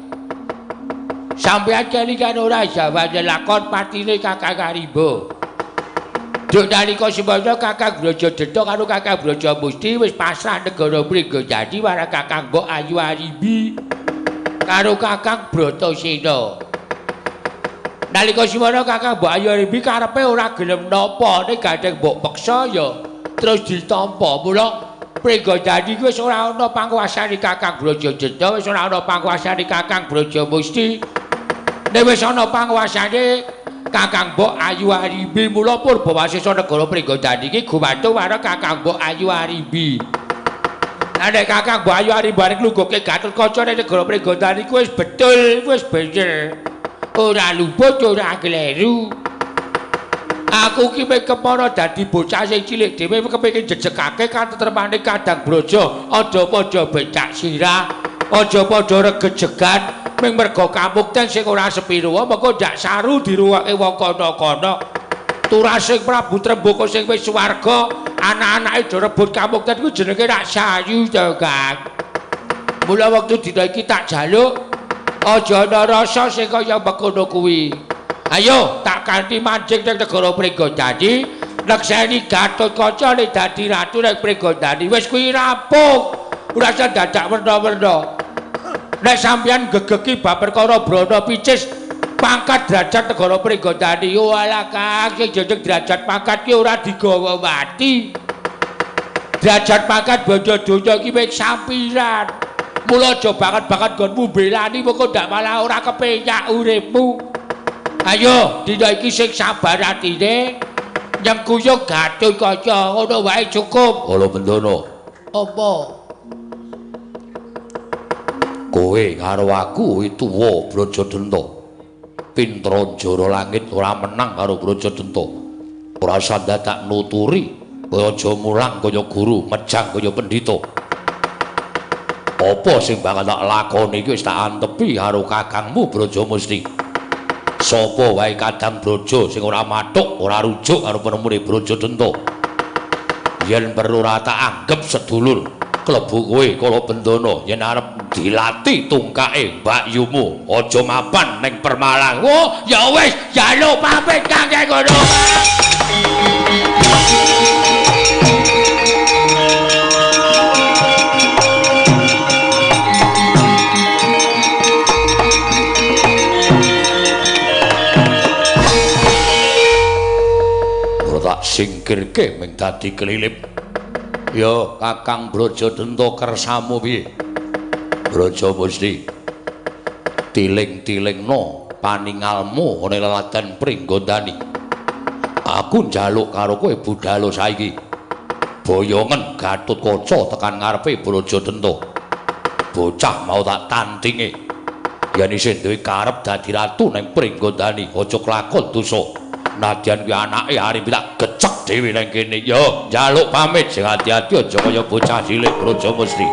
Sampeyan kelingan ora jawane lakon patine Kakang Arimba. Duk nalika semana Kakang Brajajedha karo Kakang Brajamusti wis pasrah negara Pringgondani marang Kakang Mbok Ayu Arimbi karo Kakang Bratasena. Nalika semana Kakang Mbok Ayu Arimbi karepe ora gelem napa ning gandeng mbok peksa ya terus ditampa. Mula Pringgondani wis ora ana panguwasane Kakang Brajajedha, wis ora ana panguwasane Kakang Brajamusti. Nek wis ana panguwasane Kakang Mbok Ayu Arimbi, mula purbawasesa negara Pringgondani iki gumantung marang Kakang Mbok Ayu Arimbi. Lah nek Kakang Mbok Ayu Arimbi arep nglungguhke Gatotkaca ning negara Pringgondani kuwi wis betul, wis bener. Ora luput, ora kleru. Aku ki mung kepara dadi bocah sing cilik dhewe kepengin jejegake katetremane Kadang Braja. Aja padha becak sirah, aja padha regejegan mung merga kamukten sing ora sepiro mengko ndak saru dirungokake wong kono-kono. Turasing Prabu Tremboko sing wis swarga, anak-anake do rebut kamukten kuwi jenenge rak sayu to, Kang. Mula wektu dina iki tak jaluk aja ana rasa sing kaya mengkono kuwi. Ayo tak kanthi mancing ning negara Pringgondani, nekseni Gatotkaca nek dadi ratu ning Pringgondani. Wis kuwi rampung. Ora usah dadak werna-werna. Nek sampeyan gegeki bab perkara brana picis pangkat derajat negara Pringgondani, walah Kang, sing jeneng derajat pangkat ki ora digawa mati. Derajat pangkat bondo donya iki wis sampiran. Mula aja banget-banget nggonmu mbelani mengko ndak malah ora kepenyak uripmu. Ayo dina iki sing sabar atine nyengkuyung Gatotkaca ngono wae cukup. Kala bendana. Apa? Kowe karo aku tuwa Brajadenta. Pintra jara langit ora menang karo Brajadenta. Ora usah dadak nuturi, kowe aja mulang kaya guru, mejang kaya pendhita. Apa sing bakal tak lakoni iki wis tak antepi karo kakangmu Brajamusti. Sapa wae Kadang Braja sing ora mathuk, ora rujuk karo penemune Brajadenta. Yen perlu ora tak anggep sedulur, klebu kowe kala bendana yen arep dilati tungkake mbakyumu, aja mapan ning Permalang. Oh, ya wis, jaluk pamit kang ngono. Singkirke ming dadi kelilip. Ya Kakang Brajadenta kersamu piye? Braja Musti. Tiling-tilingno paningalmu ana leladan Pringgondani. Aku njaluk karo kowe budhalo saiki. Boyongen Gatotkaca tekan ngarepe Brajadenta. Bocah mau tak tandinge. Yen isih duwe karep dadi ratu ning Pringgondani, aja kelakon dosa. Nadyan kuwi anake arep tak gecek dhewe nang kene. Yo, njaluk pamit sing ati-ati aja kaya bocah cilik Braja Musti.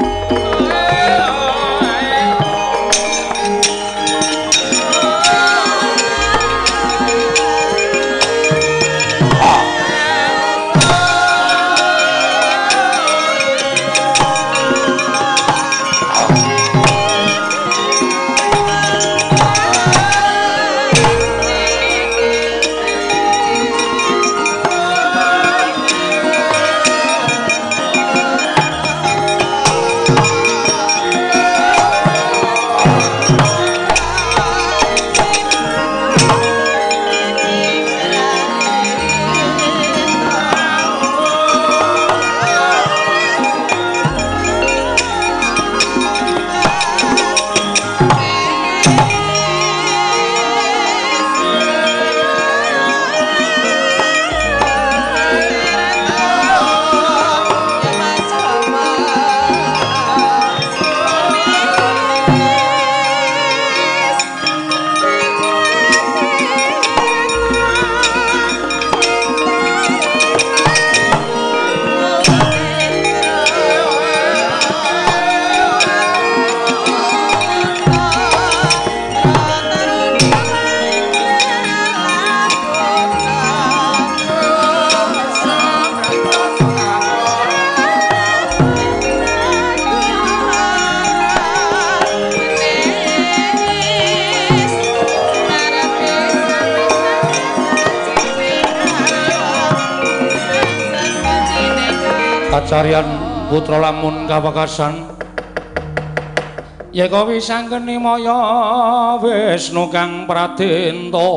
Kacarian putra lamun kawekasan yeka wisanggeni maya Wisnu kang pradenta.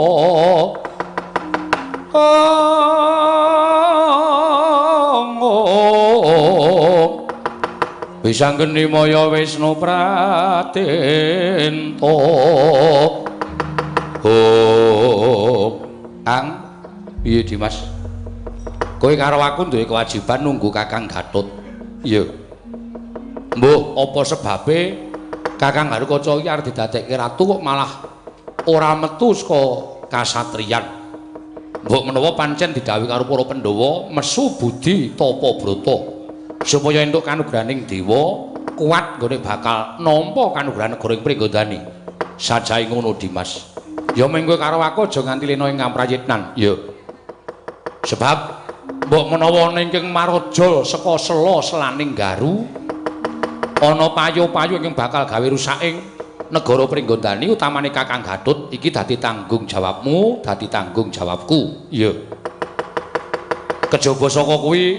Wisanggeni maya Wisnu pradenta. Kang piye Dimas? Kowe karo aku duwe kewajiban nunggu Kakang Gatot. Iya. Mbuh, apa sebabe Kakang Gatotkaca iki arep didadekke ratu kok malah ora metu saka kasatriyan. Mbok menawa pancen didhawuhi karo para Pandhawa mesu budi tapa brata supaya entuk kanugrahaning dewa kuat nggone bakal nampa kanugrahan negara ing Pringgondani. Sajae ngono Dimas. Ya mung kowe karo aku aja nganti lena ing ngamprayitnan. Iya. Sebab mbok menawa ning Maraja saka sela selaning Garu ana payu-payu ingkang bakal gawe rusaking negara Pringgondani utamane Kakang Gatot iki dadi tanggung jawabmu, dadi tanggung jawabku. Iya. Kejaba saka kuwi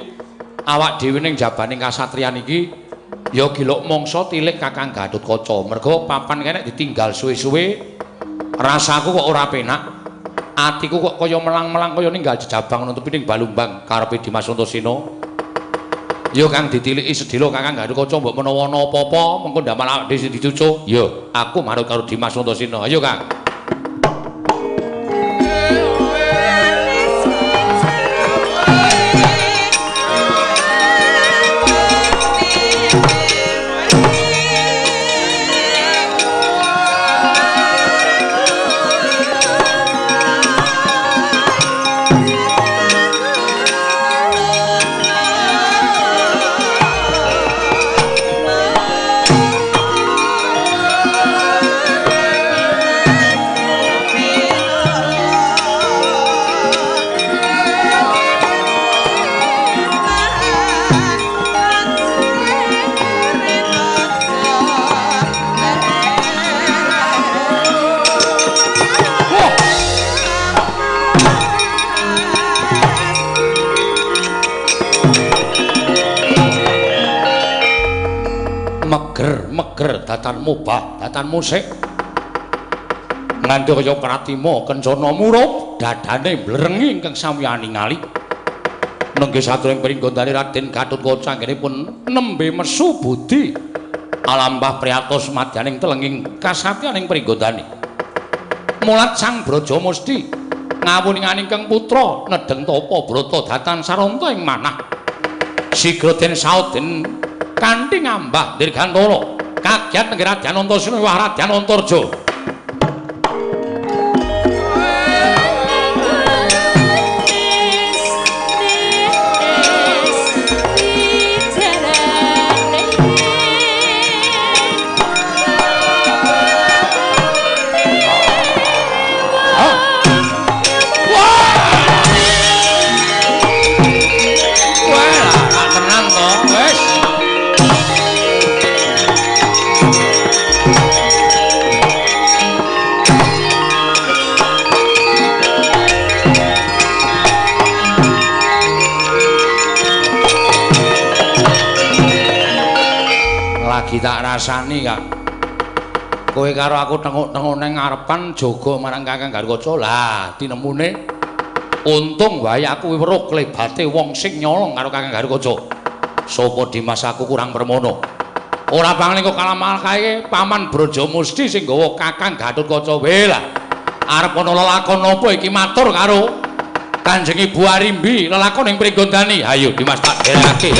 awak dhewe ning jabaning kasatriyan iki ya gilok mangsa tilik Kakang Gatotkaca. Merga papan kene ditinggal suwe-suwe rasaku kok ora penak. Atiku kok kaya melang-melang kaya ninggal jejabang nutupi ning Balumbang karepe Dimas Antasena. Ya kang ditiliki sedhela Kakang Gatotkaca mbok menawa ana apa-apa mengko ndamel awak dhewe sing dicucu. Ya, aku manut karo Dimas Antasena. Ayo Kang. Meger datan mubah datan musik nganti kaya pratima kencana murup dadane mblerengi ingkang sami aningali. Nenggih saturing Pringgondani Raden Gatotkaca anggenipun nembe mesu budi alampah priyatos madyaning telenging kasatyaning Pringgondani. Mulat Sang Brajamusti ngawuninganing kang putra nedheng tapa brata datan saranta ing manah. Sigra den saut den kanthi ngambah dirgantara kagiat nenggih Radyan Antasena wah Radyan Antarja. Lagi tak rasani, Kak. Kowe karo aku tenguk-tenguk nang ngarepan jaga marang Kakang Garukaca. Lah, tinemune untung wae aku weruh klebate wong sing nyolong karo Kakang Garukaca. Sapa Dimas aku kurang permono. Ora pangling kok kalamal kae Paman Brajamusti sing gawa Kakang Gatotkaca. Weh lah. Arep ana lelakon apa iki matur karo Kanjeng Ibu Arimbi lelakon ing Pringgondani. Hayo Dimas tak derekake.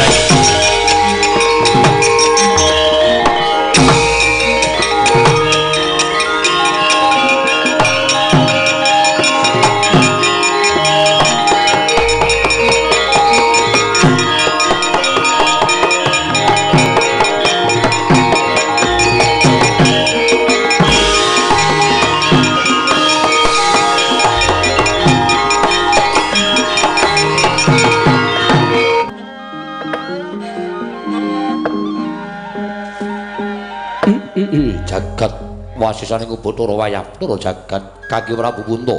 Jagat wasisaning Bathara Wayabdara jagat Kaki Prabu Punta.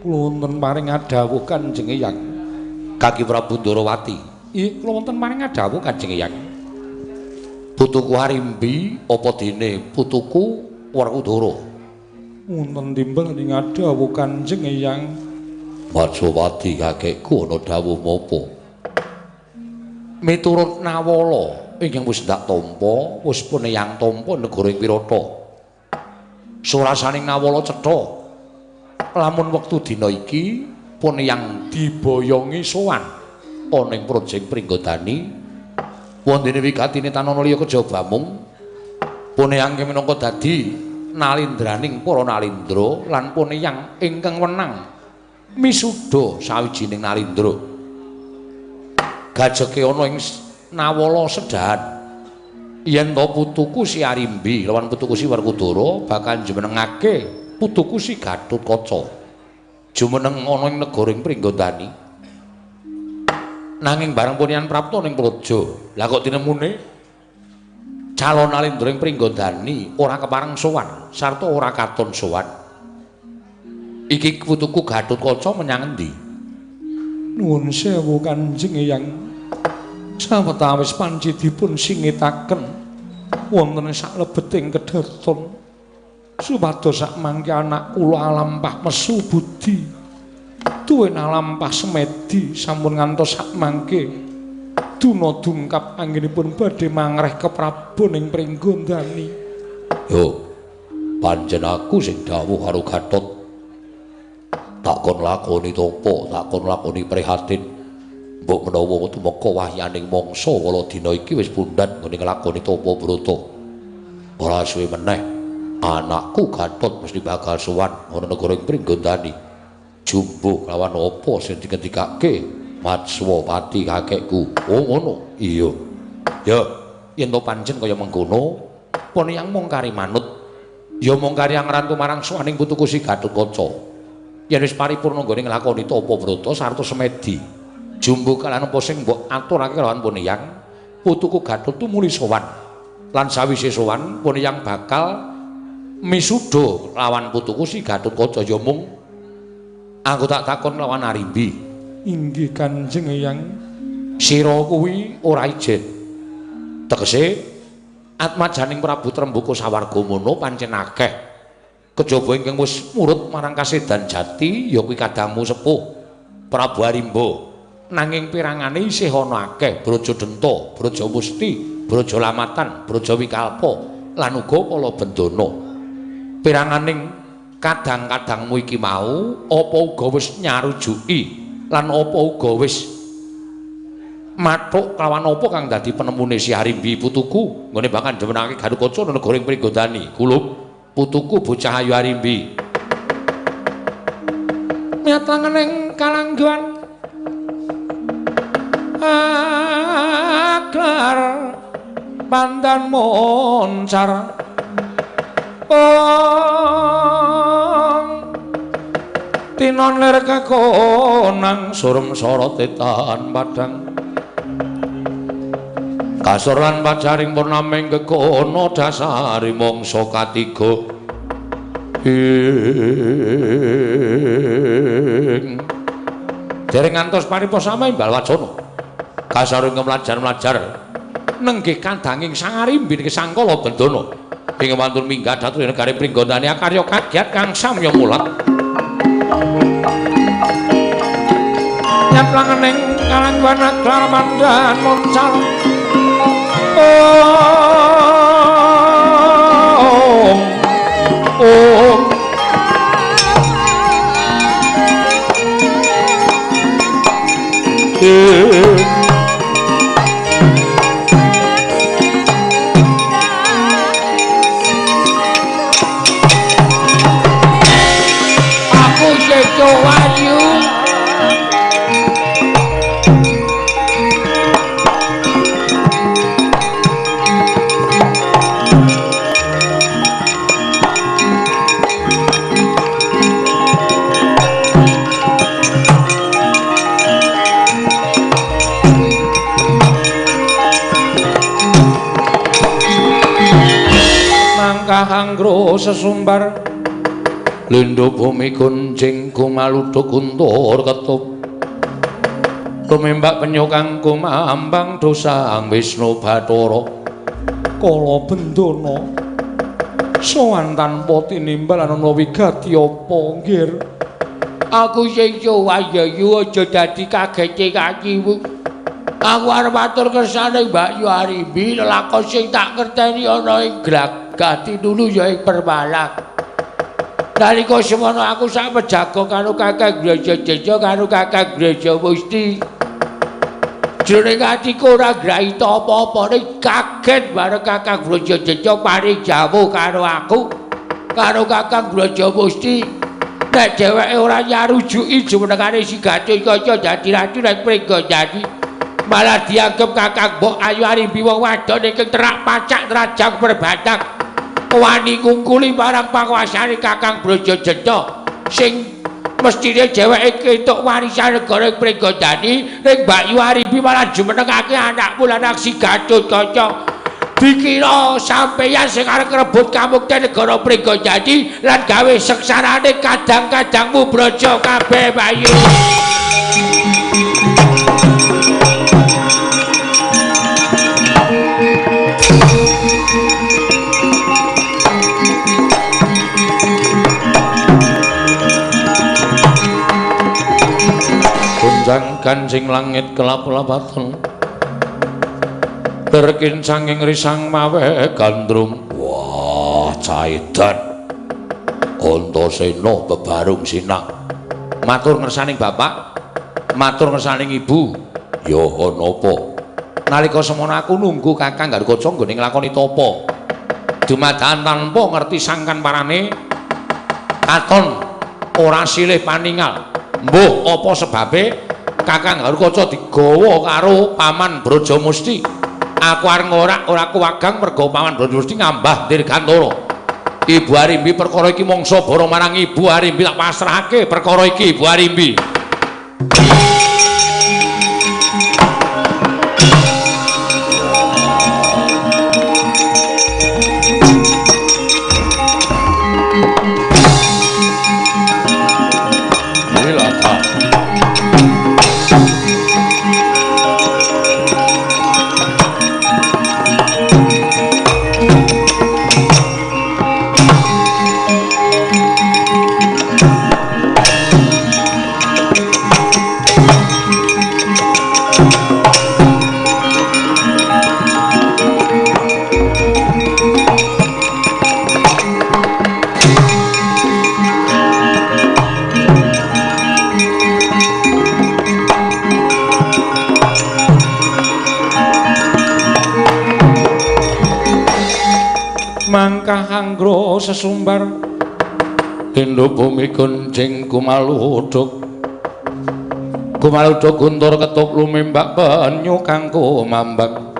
Kula wonten paring adhawuh Kanjeng Eyang. Kaki Prabu Ndarawati. Ih, kula wonten paring adhawuh Kanjeng Eyang. Putuku Arimbi apa dene putuku Werkudara? Wonten timbel ing adhawuh Kanjeng Eyang. Majawati kakekku ana dawuh menapa? Miturut Nawala ingkang wis ndak tampa, wis pun eyang tampa negara ing Wirata. Surasaning Nawala cetha. Lamun wektu dina iki pun eyang diboyongi sowan ana ing Projeng Pringgondani. Wondene wigatine tanana liya kejaba mung pun eyang minangka dadi nalindraning para nalindra lan pun eyang ingkang wenang misuda sawijining nalindra. Gajeke ana ing Nawala sedahan yen to putuku si Arimbi lawan putuku si Werkudara bakal jumenengake putuku si Gatotkaca jumeneng ana ing negara ing Pringgondani. Nanging bareng punian prapta ning praja, lah kok tinemune calon nalindra ing Pringgondani ora kepareng sowan sarta ora katon sowan. Iki putuku Gatotkaca menyang endi? Nuwun sewu Kanjeng Eyang. Sawetawis panci dipun singitaken wonten saklebeting kedhaton supados sakmangke anak kula alampah mesu budi tuwin alampah semedi sampun ngantos sakmangke duna dungkap anggenipun badhe mangreh keprabon ing Pringgondani. Yo pancen aku sing dawuh karo Gatot tak kon lakoni tapa, tak kon lakoni prihatin. Mbok menawa tumeka wahyaning mangsa wala dina iki wis pundhat nggone nglakoni tapa brata. Ora suwe meneh anakku Gatot mesti bakal sowan ana negara ing Pringgondani. Jumbuh lawan apa sing dikendikake Matswapati kakekku. Oh ngono. Iya. Ya, yen to pancen kaya mengkono, pon yang mung kari manut. Ya mung kari ngrantu marang sowaning putuku si Gatotkaca. Yen wis paripurna nggone nglakoni tapa brata sarta semedi. Jumbuh kalan apa sing mbok aturake lawan Poniyang, putuku Gatot tumuli sowan. Lan sawise sowan, Poniyang bakal misuda lawan putuku si Gatotkaca. Ya mung aku tak takon lawan Arimbi. Inggih Kanjeng Eyang. Sira kuwi ora ijen. Tegese atmajaning Prabu Trembuka sawarga mono pancen akeh. Kejaba ingkang wis murut marang kasedan jati ya kuwi kadangmu sepuh Prabu Arimba. Nanging pirangane isih ana akeh Braja Denta, Braja Musti, Braja Lamatan, Braja Wikalpa lan uga Kala Bendana. Piranganing kadang-kadangmu iki mau apa uga wis nyarujuki lan apa uga wis mathuk kelawan apa kang dadi penemune Si Arimbi putuku nggone bakal ndemenake Garukaca negara ing Pringgondani. Kulub putuku bocah ayu Arimbi. Miat langening kalangguan aklar pandan moncar ong tinon lir kekonang surem sorote tan padang kasur lan pajaring purnaming kekono dasari mangsa katiga ing dereng ngantos paripa sama imbal wacana kasaring mlajar-mlajar nenggih kandhanging Sang Arimbi Sangkala Bendana ing wantun minggah dhateng negari Pringgondani akarya kagiat kang samya mulat. Nyat langening kalangguan aklar pandan moncal ong ong Aku Seto Wahyu. Mangkah anggro sesumbar lindho bumi gunjing gumaluduk guntur ketup tumembak penyu kang kumambang dosang Wisnu Bathara Kala Bendana sowan tanpa tinimbal ana wigati apa nggir. Aku Seto Wahyu aja dadi kagete kakimu. Aku arep matur kersane Mbak Yu Arimbi lelakon sing tak ngerteni ana ing glagah tinulu ya ing Permalang. Nalika semono aku sak pejago karo Kakang Brajadeja karo Kakang Brajamusti. Jroning atiku ora ngraita apa-apa ning kaget bareng Kakang Brajadeja paring jawuh karo aku karo Kakang Brajamusti. Nek dheweke ora nyarujuki jumenengane si Gatotkaca dadi ratu nek Pringgondani malah dianggep Kakang Mbok Ayu Arimbi wong wadon ingkang terak pacak trajang perbatang wani ngungkuli marang panguasane Kakang Brajadeja sing mestine dheweke ketuk warisan negara ing Pringgondani ning Mbak Yu Arimbi malah jumenengake anakmu lanang si Gatotkaca. Dikira sampeyan sing arep ngrebut kamukten negara Pringgondani lan gawe seksarane kadang-kadangmu braja kabeh Mbak Yu. Gonjang ganjing langit kelap-lapatan terkincanging risang mawe gandrung. Wah caidan Antasena bebarung sinang matur ngersaning bapak matur ngersaning ibu. Ya ana apa nalika semono aku nunggu Kakang Garukaca nggone nglakoni tapa dumadakan tanpa ngerti sangkan parane katon ora silih paningal. Mbuh apa sebabe Kakang Garukaca digawa karo Paman Brajamusti. Aku arep ngorak ora kuwagang merga Paman Brajamusti ngambah Dirgantara. Ibu Arimbi perkara iki mangsa bara marang Ibu Arimbi tak pasrahake perkara iki Ibu Arimbi. Mangkah anggra sesumbar tindha bumi gonjing kumaluduk kumaluduk guntur ketuk lumimbak banyu kang kumambang.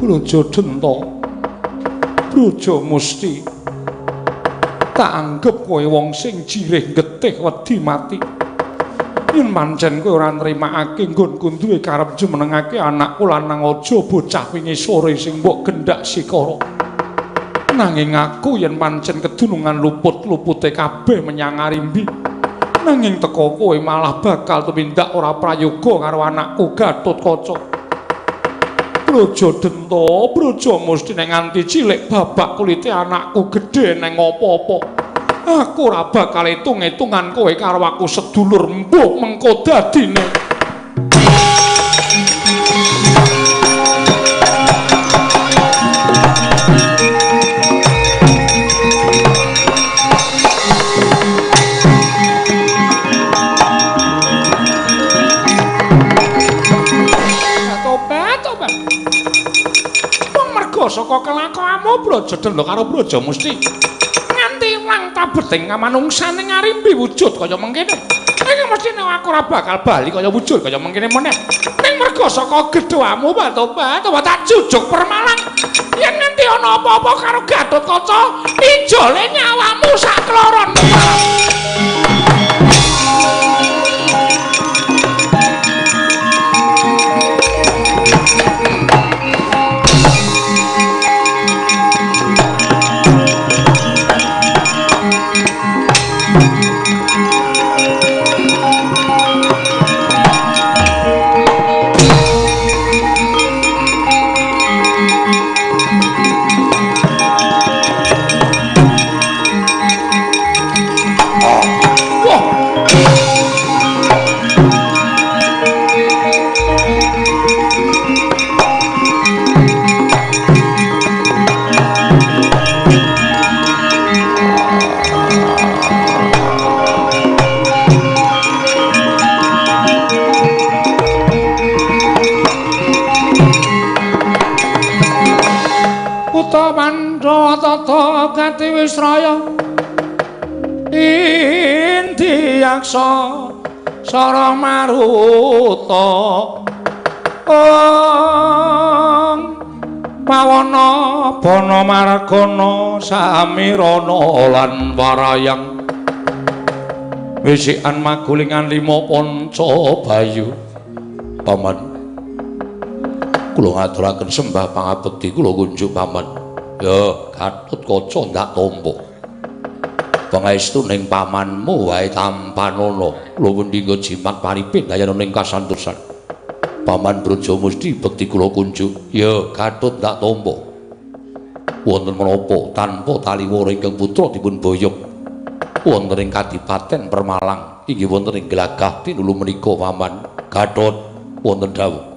Braja Denta, Braja Musti, tak anggep kowe wong sing jirih getih wedi mati. Yen pancen kowe ora nrimakake nggonku duwe karep jumenengake anakku lanang aja bocah wingi sore sing mbok gendhak sikara. Nanging aku yen pancen kedunungan luput-lupute kabeh menyang Arimbi, nanging teko kowe malah bakal tumindak ora prayoga karo anakku Gatotkaca. Braja Denta, Braja Musti, nek nganti cilik babak kulite anakku gedhe neng apa-apa, aku ora bakal etung-etungan kowe karo aku sedulur mbuh mengko dadine. Saka kelakuanmu Braja Denta karo Braja Musti nganti ilang tabeting kamanungsan ing Arimbi wujud kaya mengkene. Ning mestine aku ora bakal bali kaya wujud kaya mengkene meneh. Ning merga saka gedhamu tobat tak jujuk Permalang. Yen nganti ana apa-apa karo Gatotkaca, ijole nyawamu sak kloron. Tata gati wisraya Indiyaksa Sara Maruta Ong Pawana bana margana samirana lan warayang wisikan magulingan lima panca bayu. Paman, kula ngaturaken sembah pangabekti kula kunjuk paman. Ya Gatotkaca ndak tampa. Pangaestu ning pamanmu wae tampanana. Kula wendinga jimat paripin dayana ning kasantosan. Paman Braja Musti bekti kula kunjuk. Ya Gatot ndak tampa. Wonten menapa tanpa taliwara ingkang putra dipun boyong wonten ing Kadipaten Permalang inggih wonten ing Glagah tinulu menika paman. Gatot wonten dawuh.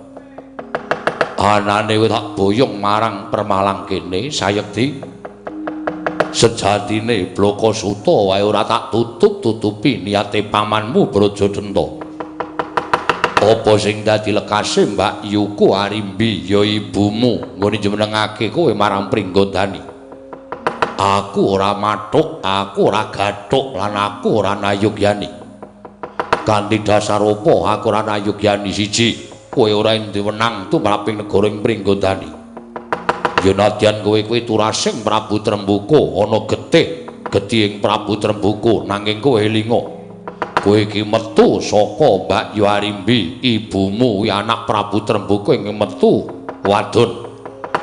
Anane tak boyong marang Permalang kene sayekti sejatine Blaka Suta wae ora tak tutup-tutupi niate pamanmu Braja Denta. Apa sing dadi lekase Mbak Yuku Arimbi ya ibumu nggone jumenengake kowe marang Pringgondani. Aku ora mathuk, aku ora gathuk lan aku ora nayugyani. Kanthi dasar apa aku ora nayugyani? Siji, kowe ora duwe wenang tumraping negara ing Pringgondani. Ya nadyan kowe kuwi turasing Prabu Trembuka ana getih, getih ing Prabu Trembuka nanging kowe elinga. Kowe iki metu saka Mbak Yu Arimbi, ibumu kuwi anak Prabu Trembuka ing metu wadon.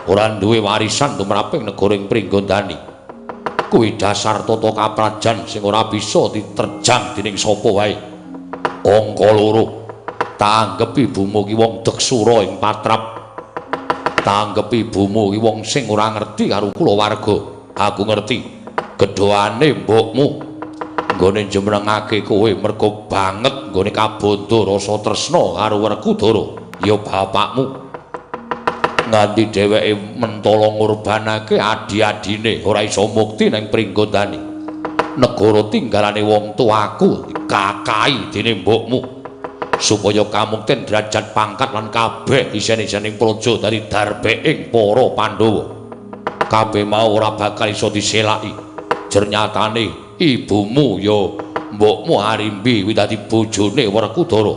Ora duwe warisan tumraping negara ing Pringgondani. Kuwi dasar tata kaprajan sing ora bisa diterjang dening sapa wae. Angka loro, tanggep ibumu ki wong deksura ing patrap. Tanggep ibumu ki wong sing ora ngerti karo kulawarga. Aku ngerti gedhoane mbokmu nggone jumenengake kowe mergo banget nggone kabondo rasa tresna karo Werkudara. Ya bapakmu. Nganti dheweke mentala ngurbanake adi-adine ora iso mukti ning Pringgondani. Negara tinggalane wong tuaku dikakai dening mbokmu supaya kamukten derajat pangkat lan kabeh isen-isening praja dadi darbeking para Pandhawa. Kabeh mau ora bakal iso diselaki. Jernyatane ibumu ya mbokmu Arimbi kuwi dadi bojone Werkudara.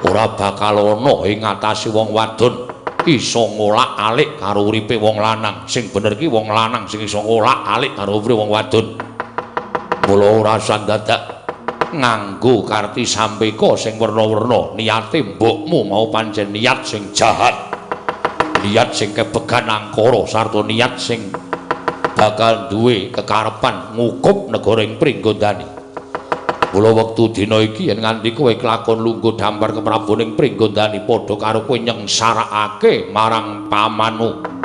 Ora bakal ana ing atase wong wadon iso ngolak-alik karo uripe wong lanang. Sing bener ki wong lanang sing iso ngolak-alik karo uripe wong wadon. Mula ora usah dadak nganggo karti sampeka sing werna-werna. Niate mbokmu mau pancen niat sing jahat, niat sing kebegan angkara, sarta niat sing bakal duwe kekarepan ngukup negara ing Pringgondani. Mula wektu dina iki yen nganti kowe kelakon lungguh dampar keprabon ing Pringgondani padha karo kowe nyengsarakake marang pamanmu.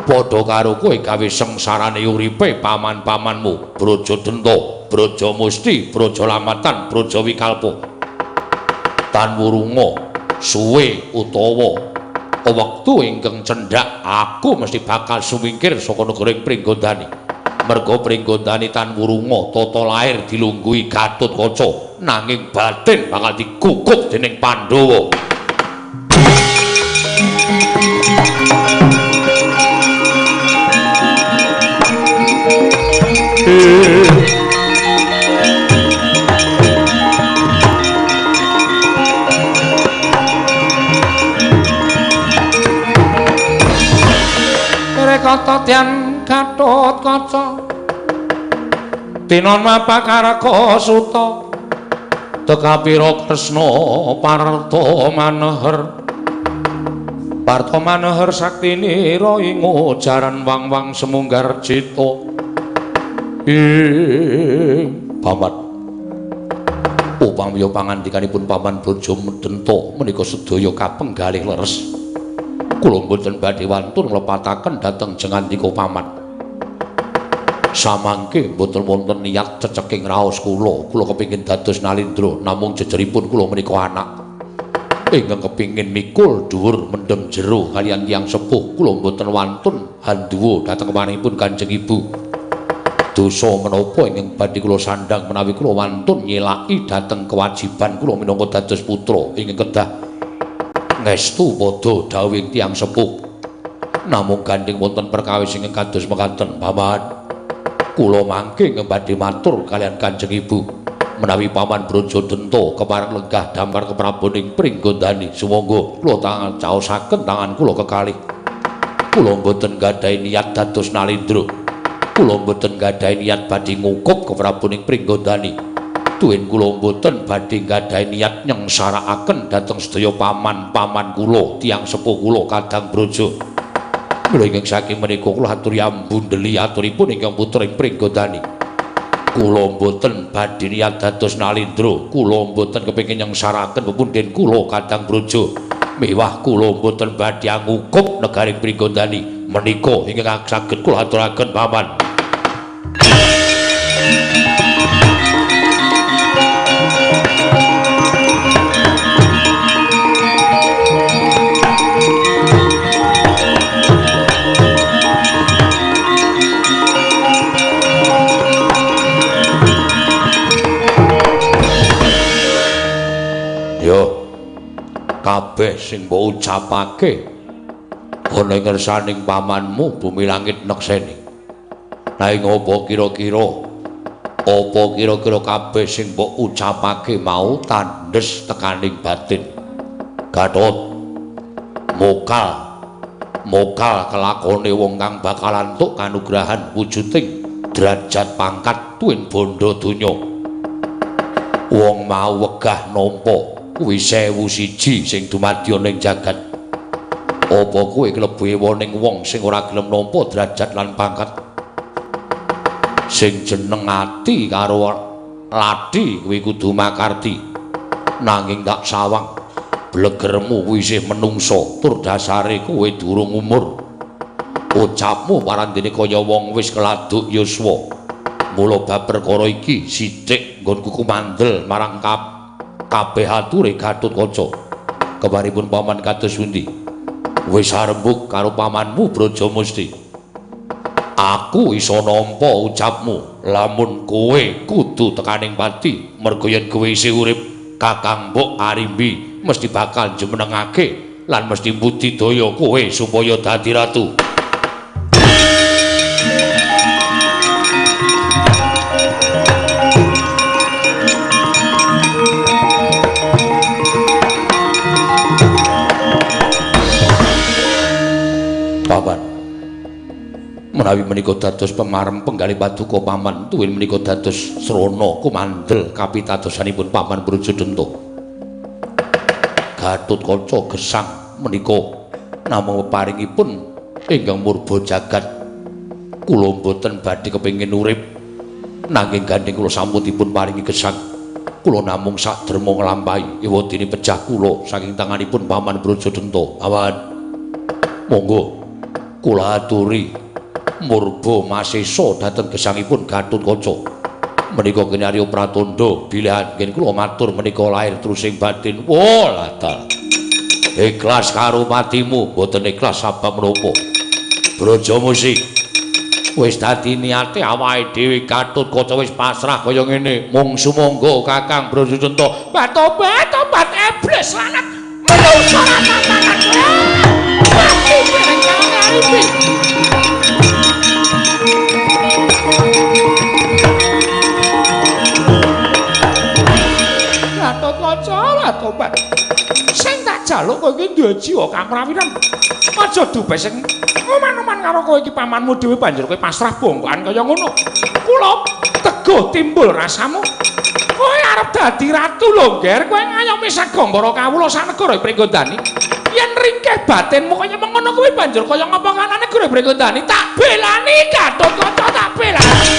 Padha karo kowe gawe sengsarane uripe paman-pamanmu, Braja Denta, Braja Musti, Braja Lamatan, Braja Wikalpa. Tan wurunga suwe utawa wektu ingkang cendhak aku mesti bakal sumingkir saka negara ing Pringgondani. Merga Pringgondani tan wurunga tata lair dilungguhi Gatotkaca nanging batin bakal dikukup dening Pandhawa. Kata tian Gatotkaca tinon mapakaraka suta tekapira Kresna parta maneher parta maneher saktinira ing ujaran wang-wang semunggar cita. Ing paman upami pangandikanipun paman Braja Denta menika sedaya kapenggalih leres. Kula mboten badhe wantun nglepataken dhateng jengandika paman. Samangke mboten wonten niat ceceking raos kula. Kula kepingin dados nalindra namung jejeripun kula menika anak ingkang kepingin mikul dhuwur mendem jero kaliyan tiyang sepuh. Kula mboten wantun handuwa dhateng keparingipun Kanjeng Ibu. Dosa menapa ingkang badhe kula sandhang menawi kula wantun nyelaki dhateng kewajiban kula minangka dados putra ingkang kedah ngestu padha dawuhing tiyang sepuh. Namung gandhing wonten perkawis ingkang kados mekaten, Paman. Kula mangke ingkang badhe matur kaliyan Kanjeng Ibu menawi Paman Braja Denta kepareng lenggah dampar keprabon ing Pringgondani. Sumangga kula tangan caosaken tangan kula kekalih. Kula mboten gadhahi niat dados nalindra. Kula mboten gadhahi niat badhe ngukup keprabon ing Pringgondani. Tuwin kula mboten badhe gadhahi niat nyengsarakaken dhateng sedaya paman-paman kula, tiyang sepuh kula kadang Braja. Mula ingkang saking menika kula aturi ambundeli aturipun ingkang putra ing Pringgondani. Kula mboten badhe niat dados nalindra, kula mboten kepengin nyengsaraken pepundhen kula kadang Braja. Mewah kula mboten badhe ngukup negari Pringgondani. Menika ingkang saged kula aturaken paman. Yo kabeh sing mbok ucapake ana ing ngersaning pamanmu bumi langit nekseni. Nanging apa kira-kira kabeh sing mbok ucapake mau tandhes tekaning batin. Gatot mokal kelakone wong kang bakal antuk kanugrahan wujuding derajat pangkat tuwin bondo donya. Wong mau wegah nampa kuwi 1001 sing dumadya ning jagat. Apa kowe klebu ewoning wong sing ora gelem nampa derajat lan pangkat? Sing jeneng ati karo ladi kuwi kudu makarti. Nanging tak sawang blegermu kuwi isih menungsa tur dasare kowe durung umur. Ucapmu parandene kaya wong wis keladuk yuswa. Mula bab perkara iki sithik nggonku kumandel marang kabeh ature Gatotkaca. Kabaripun paman kados pundi? Wis arembug karo pamanmu Brajamusti. Aku iso nampa ucapmu lamun kowe kudu tekaning pati, merga yen kowe isih urip Kakang Mbok Arimbi mesti bakal jumenengake lan mesti budidaya kowe supaya dadi ratu. Paman, menawi menika dados pemarem penggalih paduka paman, tuwin menika dados srana kumandel kapitadosanipun paman Brajadenta. Gatotkaca gesang menika namung peparingipun ingkang murba jagat. Kula mboten badhe kepengin urip, nanging gandheng kula sampun dipun paringi gesang. Kula namung sakderma nglampahi ewadene pejah kula saking tanganipun paman Brajadenta. Paman, monggo kula aturi murba masesa dhateng gesangipun Gatotkaca. Menika kene Arya Pratandha bilih anggen kula matur menika lair trusing batin. Wah, latal. Ikhlas karo patimu, mboten ikhlas sabab menapa? Brajamusti wis dadi niate awake dhewe Gatotkaca wis pasrah kaya ngene. Mung sumangga Kakang Brajadenta. Tobat, tobat iblis lanat menungso ratatangan. Mati bareng karo Arimbi. Gatotkaca, tobat. Sing tak jaluk kowe iki duwe jiwa kamrawiran. Aja dupe sing oman-oman karo kowe iki pamanmu dhewe banjur kowe pasrah bongkoan kaya ngono. Kula teguh timbul rasamu. Kowe arep dadi ratu lho, Ngger. Kowe ngayomi sagombara kawula sanegara Pringgondani. Yen ringkeh batinmu kaya mengono kuwi banjur kaya ngapa kanane negara Pringgondani tak belani Gatotkaca, tak belani.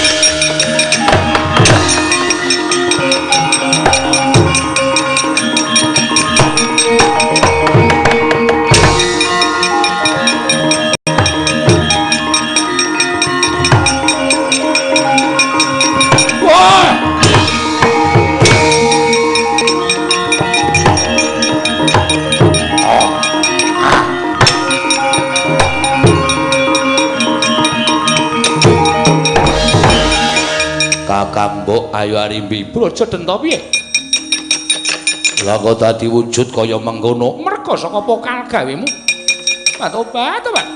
Kakang Mbok Ayu Arimbi Brajadenta piye? Lah kok dadi wujud kaya mengkono? Merga saka pokal gawemu. Tobat, tobat.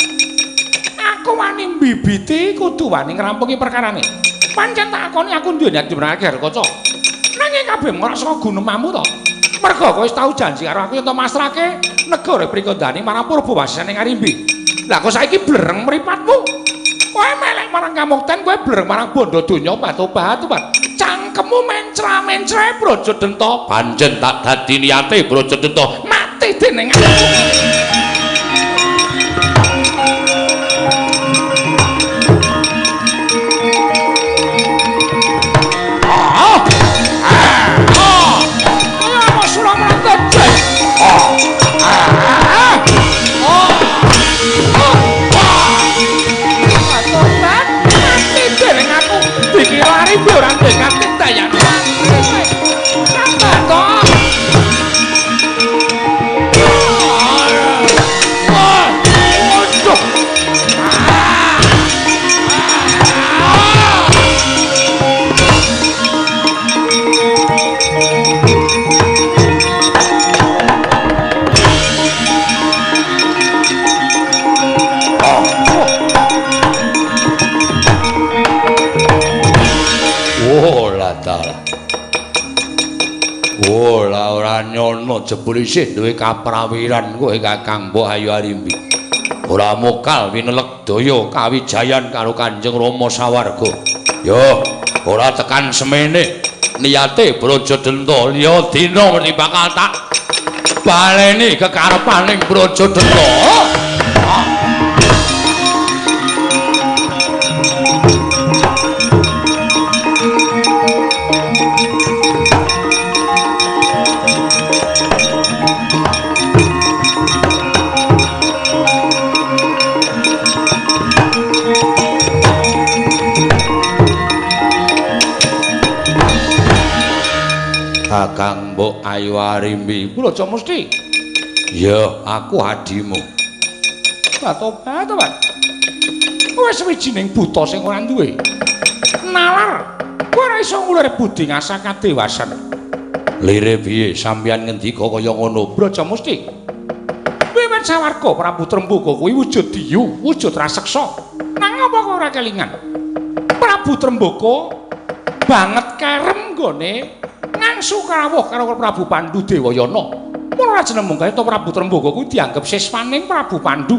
Aku wani mbibiti kudu wani ngrampungi perkarane. Pancen tak akoni aku duwe niat jumenengake Gatotkaca. Nanging kabeh ora saka gunemamu to. Merga kowe wis tau janji karo aku yen to masrahke negara Pringgondani marang Purbawasane Arimbi. Lah kok saiki blereng mripatmu? Kowe melek marang kamukten, kowe blereng marang bondo donya. Tobat, tobat. Cangkemmu mencra-mencre Brajadenta. Pancen tak dadi niate Brajadenta. Mati dening aku. Jebul isih duwe kaprawiran kowe Kakang Mbok Ayu Arimbi. Ora mokal winelek daya kawijayan karo Kanjeng Rama sawarga. Yo, ora tekan semene niate Brajadenta liya dina mesti bakal tak baleni kekarepaning Brajadenta. Kakang Mbok Ayu Arimbi Brajamusti. Ya, aku adimu. Tobat, tobat. Wis wijining buta sing ora duwe nalar. Kowe ora iso ngulur budi ngasah kadewasan. Lire piye sampeyan ngendika kaya ngono, Brajamusti? Wiwit sawarga Prabu Trembaka kuwi wujud diyu, wujud raseksa. Nang apa kowe ora kelingan? Prabu Trembaka banget kerem nggone ngangsu krawuh karo Prabu Pandu Dewayana. Mula jeneng kaya Prabu Trembaka kuwi dianggep siswaning Prabu Pandu.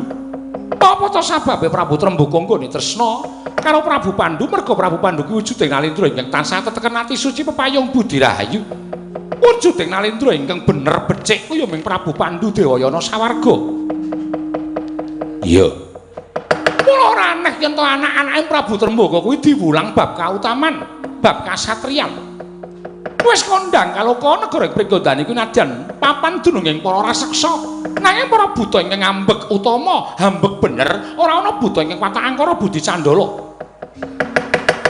Apa to sababe Prabu Trembaka nggone tresna karo Prabu Pandu? Merga Prabu Pandu kuwi wujuding nalendra ingkang tansah teteken ati suci pepayung budi rahayu. Wujuding nalendra ingkang bener becik kuwi ya ming Prabu Pandu Dewayana sawarga. Iya. Mula ora aneh yen to anak-anake Prabu Trembaka kuwi diwulang bab kautaman, bab kasatriyan. Wis kondhang kaloka negara Pringgondani kuwi nadyan papan dununging para raseksa. Nanging para buta ingkang ngambek utama, hambek bener, ora ana buta ingkang watak angkara budi candala.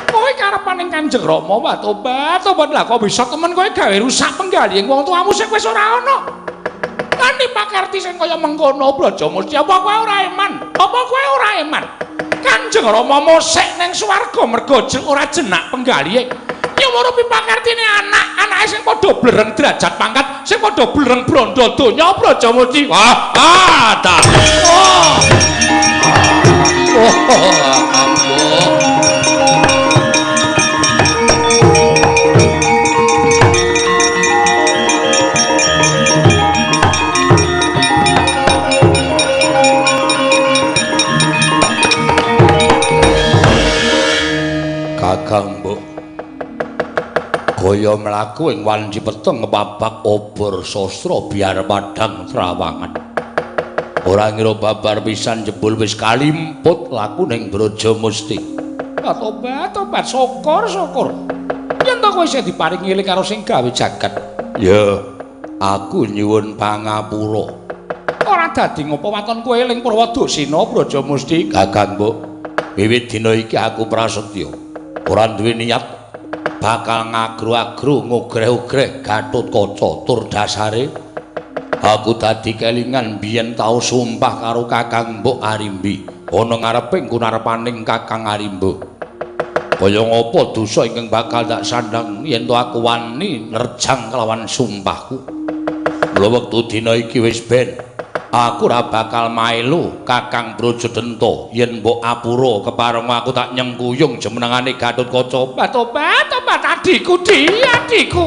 Kowe karepaning Kanjeng Rama, wah tobat, tobat lah kok bisa temen kowe gawe rusak penggalihing wong tuamu sing wis ora ana. Lan pakarti sing kaya mengkono Brajamusti, apa kowe ora eman? Apa kowe ora eman? Kanjeng Rama mosek ning swarga merga ora jenak penggalihe. Nyuwun pipakartine anak-anake sing padha blereng derajat pangkat, sing padha blereng brandha donya Brajamusti. Wah, ah, ta. Oh. Oh, ampun. Kakang Mbok kaya mlaku ing wanci peteng babak obor sastra biar padhang trawangan. Ora ngira babar pisan jebul wis kalimput laku ning Brajamusti. Tobat, tobat, syukur, syukur. Yen to kowe isih diparingi eling karo sing gawe jagat. Ya, aku nyuwun pangapura. Ora dadi ngopo waton kowe eling Purwadasina Brajamusti. Kakang Mbok, wiwit dina iki aku prasetya ora duwe niat bakal ngagro-agro ngogreh-ogreh Gatotkaca tur dasare aku dadi kelingan biyen tau sumpah karo Kakang Mbok Arimbi ana ngareping kunarepaning Kakang Arimba. Kaya ngapa dosa ingkang bakal tak sandhang yen to aku wani nerjang kelawan sumpahku. Mula wektu dina iki wis ben aku ora bakal mailu Kakang Brajadenta yen mbok apura kepareng aku tak nyengkuyung jemenengane Gatotkaca. Tobat, tobat adikku, di adikku.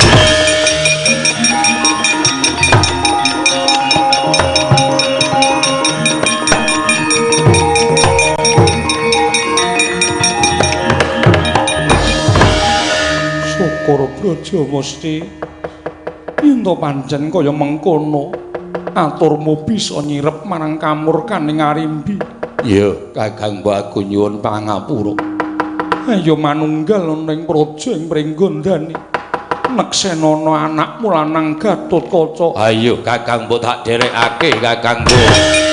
Syukur Brajamusti yen to pancen kaya mengkono aturmu bisa nyirep marang kamurkaning Arimbi. Iya, Kakang Mbok, aku nyuwun pangapura. Ayo manunggal ana ing praja ing Pringgondani. Neksenana anakmu lanang Gatotkaca. Ayo Kakang Mbok tak dherekake Kakang Mbok.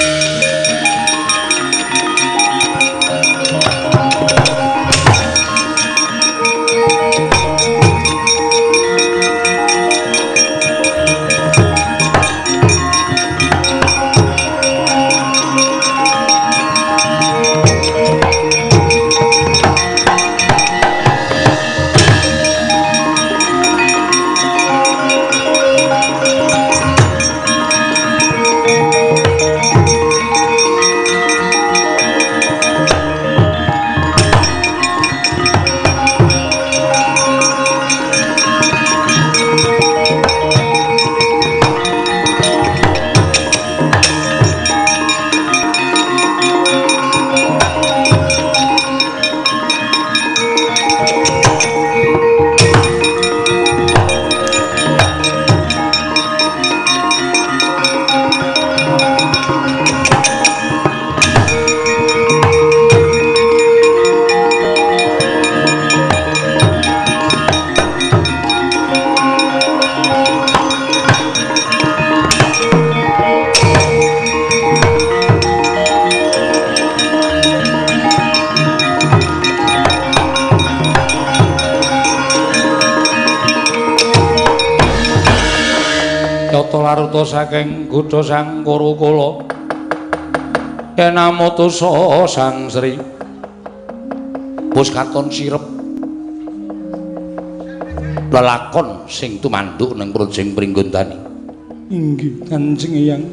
Praruta saking Gudha Sang Kurukula yen amutusa Sang Sri wis katon sirep lelakon sing tumanduk ning Projeng Pringgondani. Inggih Kanjeng Eyang,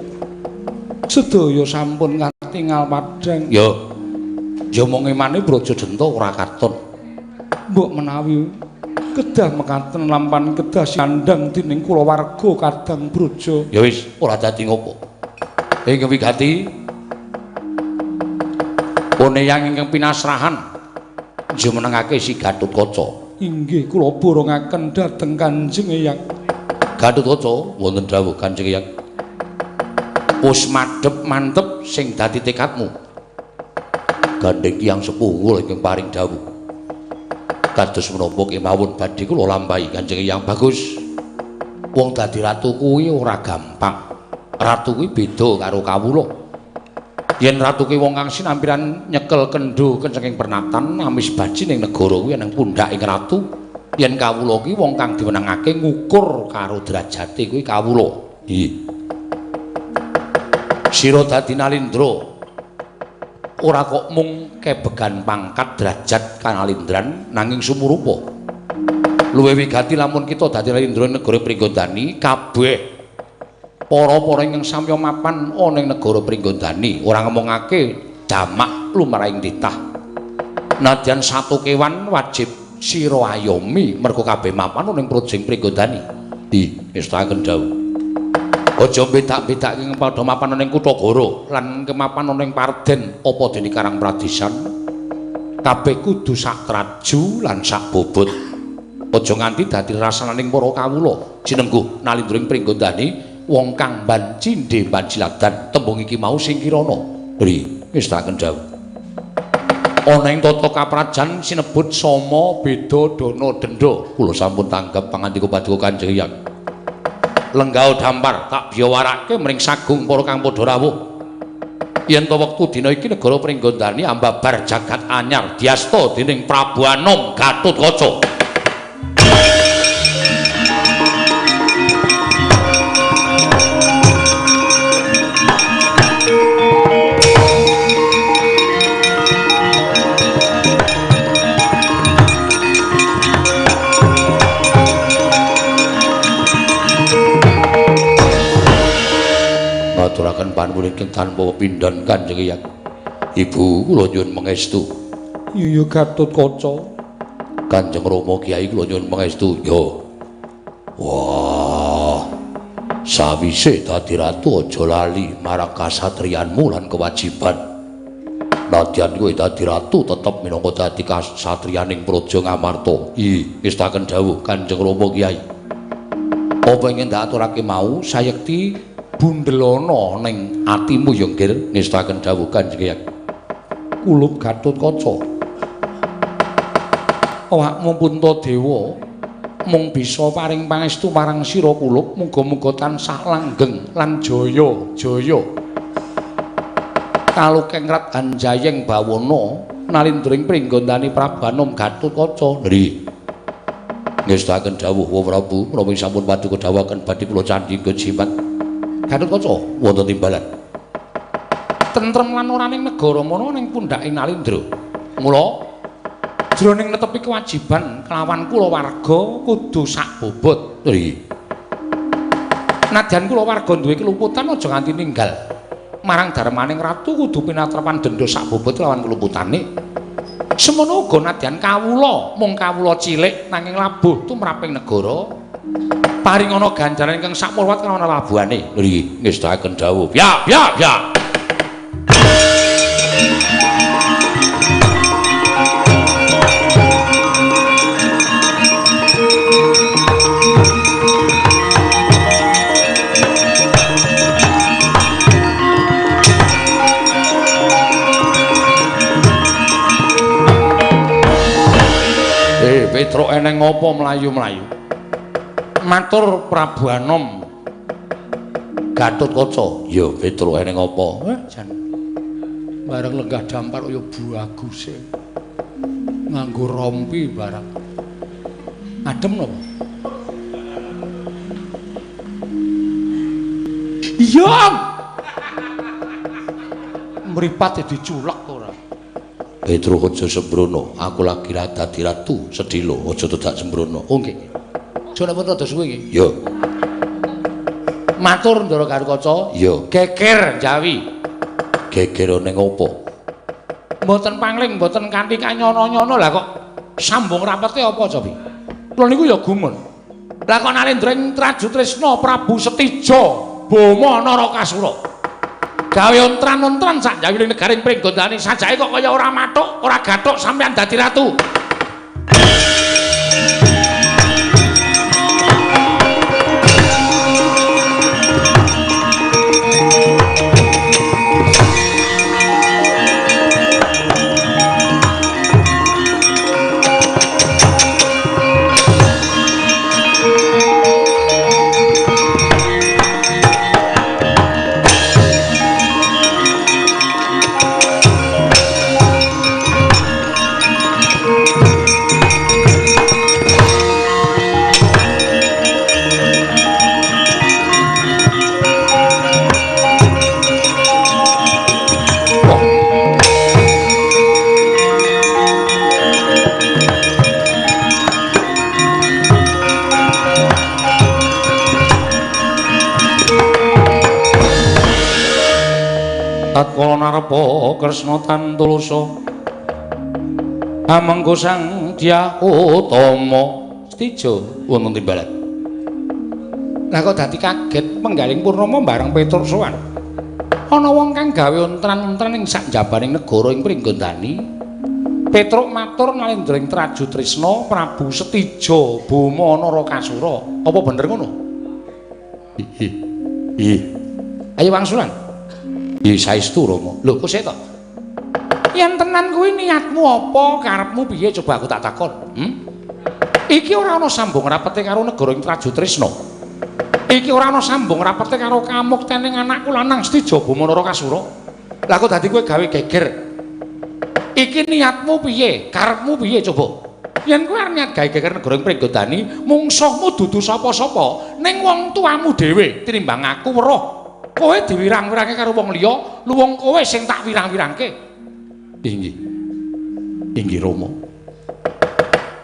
sedaya sampun katingal padhang. Ya ya mung emane Brajadenta ora katon. Mbok menawi kedah mekaten lampan kedah sandang dening kulawarga kadang Braja. Ya wis ora dadi ngopo. Ing wigati pune yang ingkang pinasrahan jumenengake si Gatotkaca. Inggih kula borongaken dhateng Kanjeng Eyang. Gatotkaca wonten dawuh Kanjeng Eyang. Wis madhep mantep sing dadi tekadmu. Gandheng Kyang Sepuh kula ingkang paring dawuh. Kados menapa kemawon badhe kula lampahi Kanjeng Eyang. Bagus. Wong dadi ratu kuwi ora gampang. Ratu kuwi beda karo kawula. Yen ratu kuwi wong kang sinampiran nyekel kendho kencenging pernatan amis baji ning negara kuwi nang pundhaking ratu. Yen kawula kuwi wong kang diwenangake ngukur karo derajate kuwi kawula. Iya. Sira dadi Nalindra ora kok mung kebegan pangkat derajat kanalindran nanging sumurupa. Luwih wigati lamun kita dadi Nalindra negara Pringgondani kabeh para-para ingkang samya mapan ana ing negara Pringgondani ora ngomongake jamak lumrahing titah. Nadyan satu kewan wajib sira ayomi mergo kabeh mapan ana ing Projeng Pringgondani. Di ngestakaken dawuh. Aja bedak-bedake padha mapan ana ing Kutagara lan kemapan ana ing Parden apa dene Karang Pradesan. Kabeh kudu sak traju lan sak bobot. Aja nganti dadi rasananing para kawula. Cinengguh Nalindra ing Pringgondani wong kang ban cindhe ban jiladan tembung iki mau sing kirana. Ri ngestakaken dawuh. Ana ing tata kaprajan sinebut sama beda dana denda. Kula sampun tanggep pangandika paduka Kanjeng Eyang. Lenggao dampar tak biyawarake mring sagung para kang padha rawuh. Yen to wektu dina iki negara Pringgondani ambabar jagat anyar diasta dening Prabu Anom Gatotkaca. Ngaturaken panuwun ingkang tanpa pepindhan Kanjeng Eyang. Ibu kula nyuwun pangestu. Iya Gatotkaca. Kanjeng Rama Kyai kula nyuwun pangestu. Ya. Wah. Sawise dadi ratu aja lali marang kasatriyanmu lan kewajiban. Nadyan kowe dadi ratu tetep minangka dadi kasatriyaning Praja Ngamarta. Ih, ngestaken dawuh Kanjeng Rama Kyai. Apa ingkang dak aturake mau sayekti bundelana ning atimu ya nggir ngestaken dawuh Kanjeng Eyang. Kulup Gatotkaca. Awakmu Puntadewa mung bisa paring pangestu marang sira kulup, muga-muga tansah langgeng lan jaya jaya. Kalukeng rat anjayeng bawana Nalindra ing Pringgondani Prabu Anom Gatotkaca. Nggih. Ngestaken dawuh Wa Prabu menawi sampun paduka dawuhaken badhe kula candhi jimat. Gatotkaca wonten timbalan. Tentrem lan ora ning negara mono ning pundhaking Nalindra. Mula jroning netepi kewajiban kelawan kulawarga kudu sak bobot. Nggih. Nadyan kulawarga duwe keluputan aja nganti ninggal. Marang darmaning ratu kudu pinatrepan denda sak bobot lawan keluputane. Semono uga nadyan kawula mung kawula cilik nanging labuh tumraping negara. Paringana ganjaran ingkang sakmurwat kelawan labuhane. Nggih, ngestakaken dawuh. Ya, ya, ya. Petruk eneng apa mlayu-mlayu? Matur Prabu Anom Gatotkaca. Ya Petruk eneng apa? Jan. Bareng lenggah dampar kaya baguse. Nganggo rompi barang. Adem napa? Iya. Mripate diculek ora. Petruk aja sembrono, aku lagi ra dadi ratu, sedhela aja dadak sembrono. Oh nggih. Aja nek pun rada suwe nggih. Iya. Matur Ndara Garukaca. Iya. Geger Jawi. Geger ning opo? Mboten pangling, mboten kanthi kanyono-nyono lah kok sambung rapete apa cobi? Kula niku ya gumun. Lah kok Nalendra ing Trajutrisna Prabu Setija Bama Narakasura. Gawe ontran-ontran sak njawiling negaring Pringgondani sajake kok kaya ora mathuk, ora gathuk sampeyan dadi ratu. Tatkala narepa Kresna tantulasa amengku Sang Dyah Utama Setija wonten timbalan. Lah kok dadi kaget penggaling Purnama bareng Petruk sowan. Ana wong kang gawe ontran-ontran ing sak njabaning negara ing Pringgondani. Petruk matur Nalendra ing Trajutrisna Prabu Setija Bama Narakasura. Apa bener ngono? Ih. Ih. Ayo wangsulan. Nggih saestu Rama. Lho kok sik to? Yen tenan kuwi niatmu apa, karepmu piye coba aku tak takon. Iki ora ana sambung rapete karo negara ing Trajutrisna. Iki ora ana sambung rapete karo kamuktening anakku lanang Setija Bama Narakasura. Lah kok dadi kowe gawe geger. Iki niatmu piye, karepmu piye coba? Yen kowe arep niat gawe geger negara ing Pringgondani, mungsuhmu dudu sapa-sapa, ning wong tuamu dhewe tinimbang aku weruh. Kowe diwirang-wirangke karo wong liya, luwung kowe sing tak wirang-wirangke. Inggih. Inggih Rama.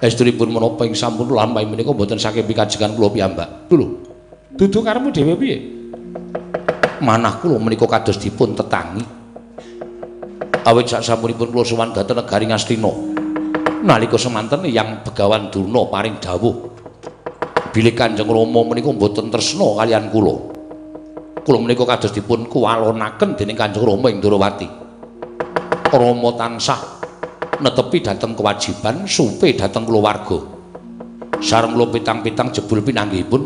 Estunipun menapa ing sampun lampahi menika mboten saking pikajengan kula piyambak. Lho, dudu karepmu dhewe piye? Manah kula menika kados dipun tetangi. Awit sak sampunipun kula sowan dhateng negari Ngastina. Nalika semanten Hyang Begawan Durna paring dawuh bilih Kanjeng Rama menika mboten tresna kaliyan kula. Kula menika kados dipun kuwalonaken dening Kanjeng Rama ing Ndorowati. Rama tansah netepi dhateng kewajiban supe dhateng kulawarga. Sareng kula pitang-pitang jebul pinanggihipun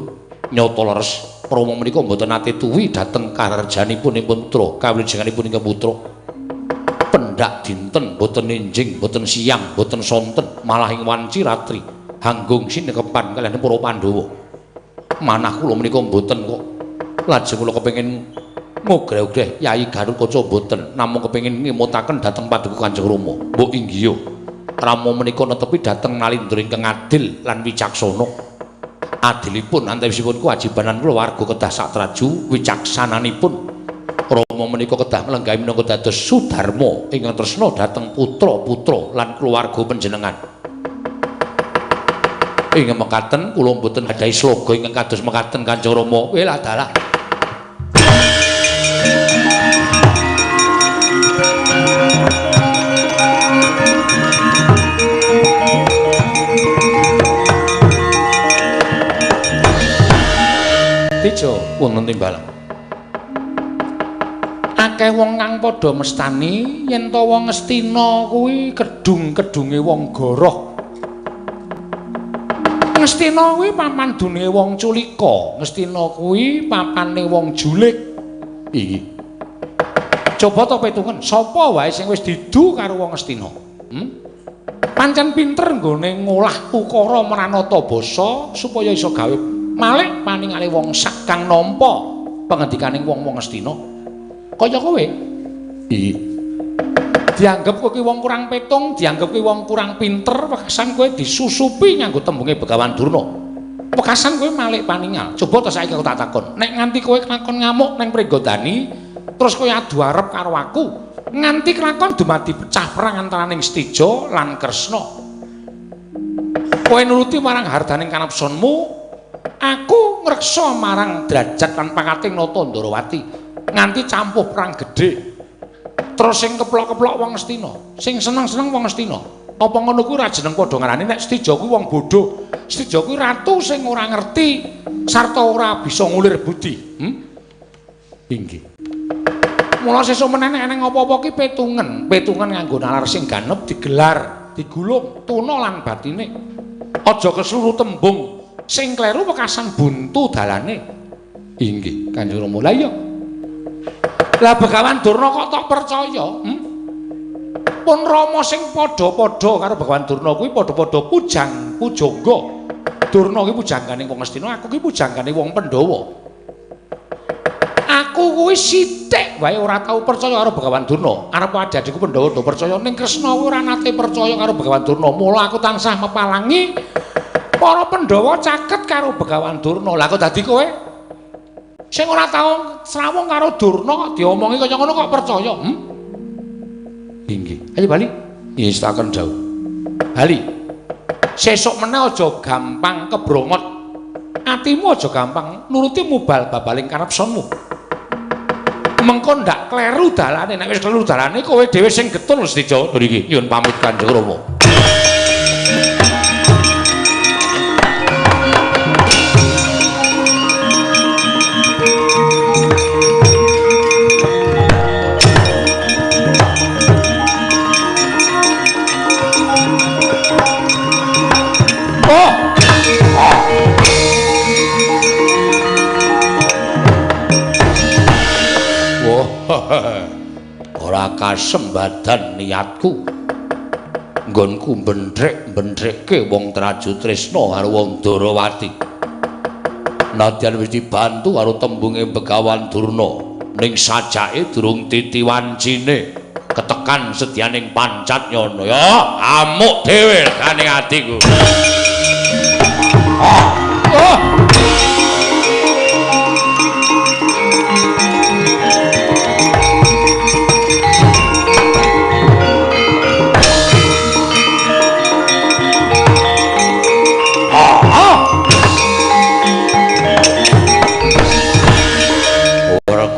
nyata leres Rama menika mboten nate tuwi dhateng kararjanipun ing putra, kawilujenganipun ingkang putra. Pendak dinten mboten enjing, mboten siang, mboten sonten, malah ing wanci ratri hanggung sinekepan kaliyan para Pandhawa. Manah kula menika mboten kok lajeng kula kepengin ngogreh-ogreh Yai Garukaca mboten, namung kepengin ngemutaken dhateng paduka Kanjeng Rama. Mbok inggih Rama menika netepi dhateng Nalindra ingkang adil lan wicaksana. Adilipun antawisipun kewajibanan kulawarga kedah satraju, wicaksananipun Rama menika kedah nglenggahi minangka dados sudarma ingkang tresna dhateng putra-putra lan kulawarga panjenengan. Ing mekaten kula mboten gadhahi sloga ingkang kados mekaten Kanjeng Rama. Welah dalah. Tejo wonten timbalan. Akeh wong kang padha mestani yen to wong Ngastina kuwi kedung-kedunge wong goroh. Ngastina kuwi papan dununge wong culika, Ngastina kuwi papane wong julik. Iki. Coba to petungen, sapa wae sing wis didu karo wong Ngastina? Pancen pinter nggone ngolah ukara mranata basa supaya iso gawe malik paningale wong sak kang nampa pengendikaning wong-wong Ngastina. Kaya kowe. Iki. Dianggep kowe ki wong kurang petung, dianggep kowe wong kurang pinter, wekasan kowe disusupi nganggo tembunge Begawan Durna. Wekasan kowe malik paningal. Coba to saiki aku tak takon. Nek nganti kowe kelakon ngamuk ning Pringgondani, terus kowe adu arep karo aku, nganti kelakon dumadi pecah perang antaraning Setija lan Kresna. Kowe nuruti marang hardaning kanepsonmu, aku ngreksa marang derajat lan pangkating Nata Ndorowati nganti campuh perang gedhe. Terus sing keplok-keplok wong Astina, sing seneng-seneng wong Astina. Apa ngono kuwi ora jeneng padha ngarani nek Setija kuwi wong bodho. Setija kuwi ratu sing ora ngerti sarta ora bisa ngulir budi. Inggih. Mula sesuk meneh nek eneng apa-apa ki petungen, petungen nganggo nalar sing ganep digelar, digulung tuna lan batine. Aja kesluru tembung sing kleru wekasan buntu dalane. Inggih, Kanjeng Rama. Lah iya. Lah Begawan Durna kok tok percaya? Pun Rama sing padha-padha karo Begawan Durna kuwi padha-padha pujang pujangga. Durna kuwi pujanggane wong Astina, aku kuwi pujanggane wong Pandhawa. Aku kuwi sithik wae ora tau percaya karo Begawan Durna. Arep adikku Pandhawa do percaya ning Kresna kuwi ora nate percaya karo Begawan Durna. Mula aku tansah mepalangi para Pandhawa caket karo Begawan Durna. Lah kok dadi kowe sing ora tau srawung karo Durna kok diomongi kaya ngono kok percaya? Inggih. Ayo bali. Ngestaken dawuh. Bali. Sesuk meneh aja gampang kebrongot. Atimu aja gampang nuruti mubal babaling kanepsonmu. Mengko ndak kleru dalane. Nek wis kleru dalane kowe dhewe sing getun Setija. Nggih, nyuwun pamit Kanjeng Rama. Ora kasembadan niatku nggonku bendrek-bendrekke wong Traju Tresna karo wong Ndorowati. Nadyan wis dibantu karo tembunge Begawan Durna, ning sajake durung titi wancine ketekan sedyaning pancat nyono. Ya amuk dhewe kaning atiku.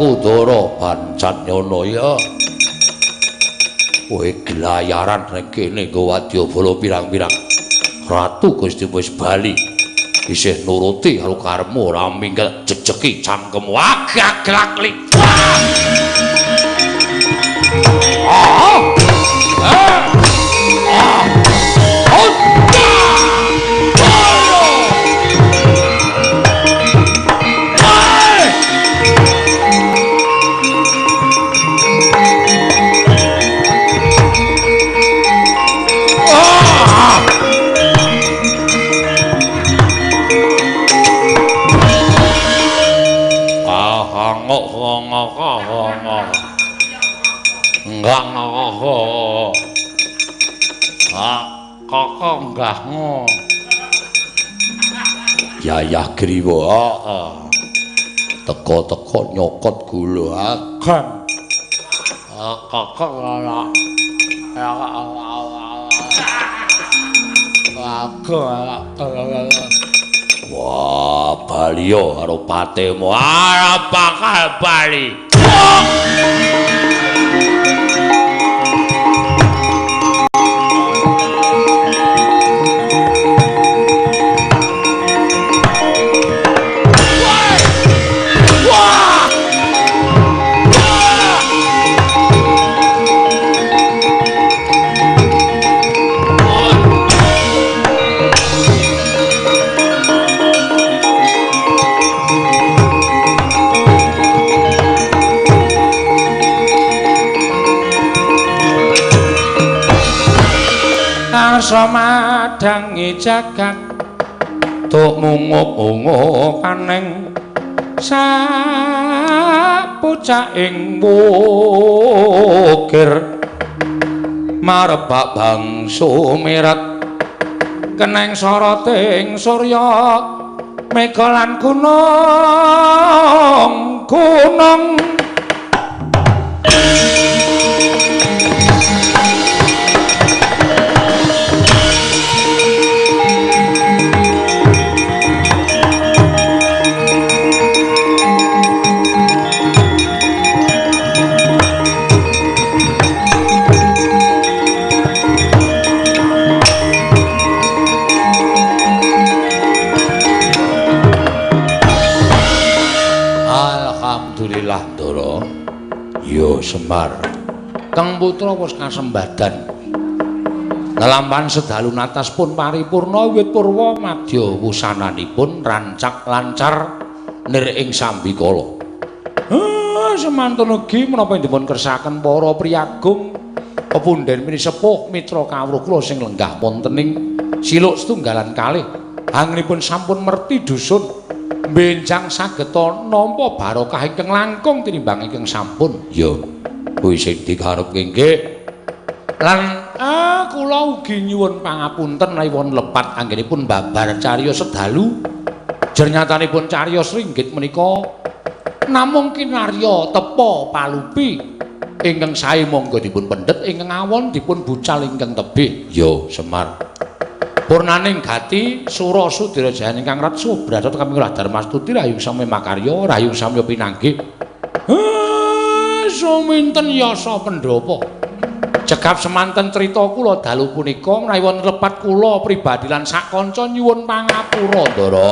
Kudara pancat nyono ya. Kowe gelayaran ning kene nggo wadyabala pirang-pirang. Ratu Gusti wis bali. Isih nuruti karo karepmu ora minggat jejeki cangkemmu. Agak-glak li. Yayah Griwa teko-teko nyokot gula agan. Wah, baliyo karo patemu ora bakal bali. Madangi jagat tuk mungup-mungup aneng sapucaking wukir marebak bangsu mirat keneng soroting surya Mega lan gunung gunung Alhamdulillah Ndara. Ya Semar. Kang putra wis kasembadan. Lelampahan sedalu natas pun paripurna wiwit purwa madya wusananipun rancak lancar nir ing sambikala. Semantun ugi menapa dipun kersakaken para priyagung pepunden pinisepuh mitra kawruh kula sing lenggah wonten ing siluk setunggalan kalih. Anggenipun sampun merti dusun benjang sageta nampa barokah ingkang langkung tinimbang ingkang sampun. Ya, kuwi sing dikarepke nggih. Lan kula ugi nyuwun pangapunten menawi wonten lepat anggenipun babar cariyos sedalu. Jernyatanipun cariyos ringgit menika namung kinarya tepa palupi ingkang sae monggo dipun pendhet, ingkang awon dipun bucal ingkang tebih. Ya, Semar. Purnaning gati sura sudira jayan ingkang retsa brata kami kula Darmastuti rahayung samya makarya rahayung samya pinanggih. Suminten yasa pendhapa. Cekap semanten crita kula dalu punika menawi wonten lepat kula pribadi lan sak kanca nyuwun pangapura Ndara.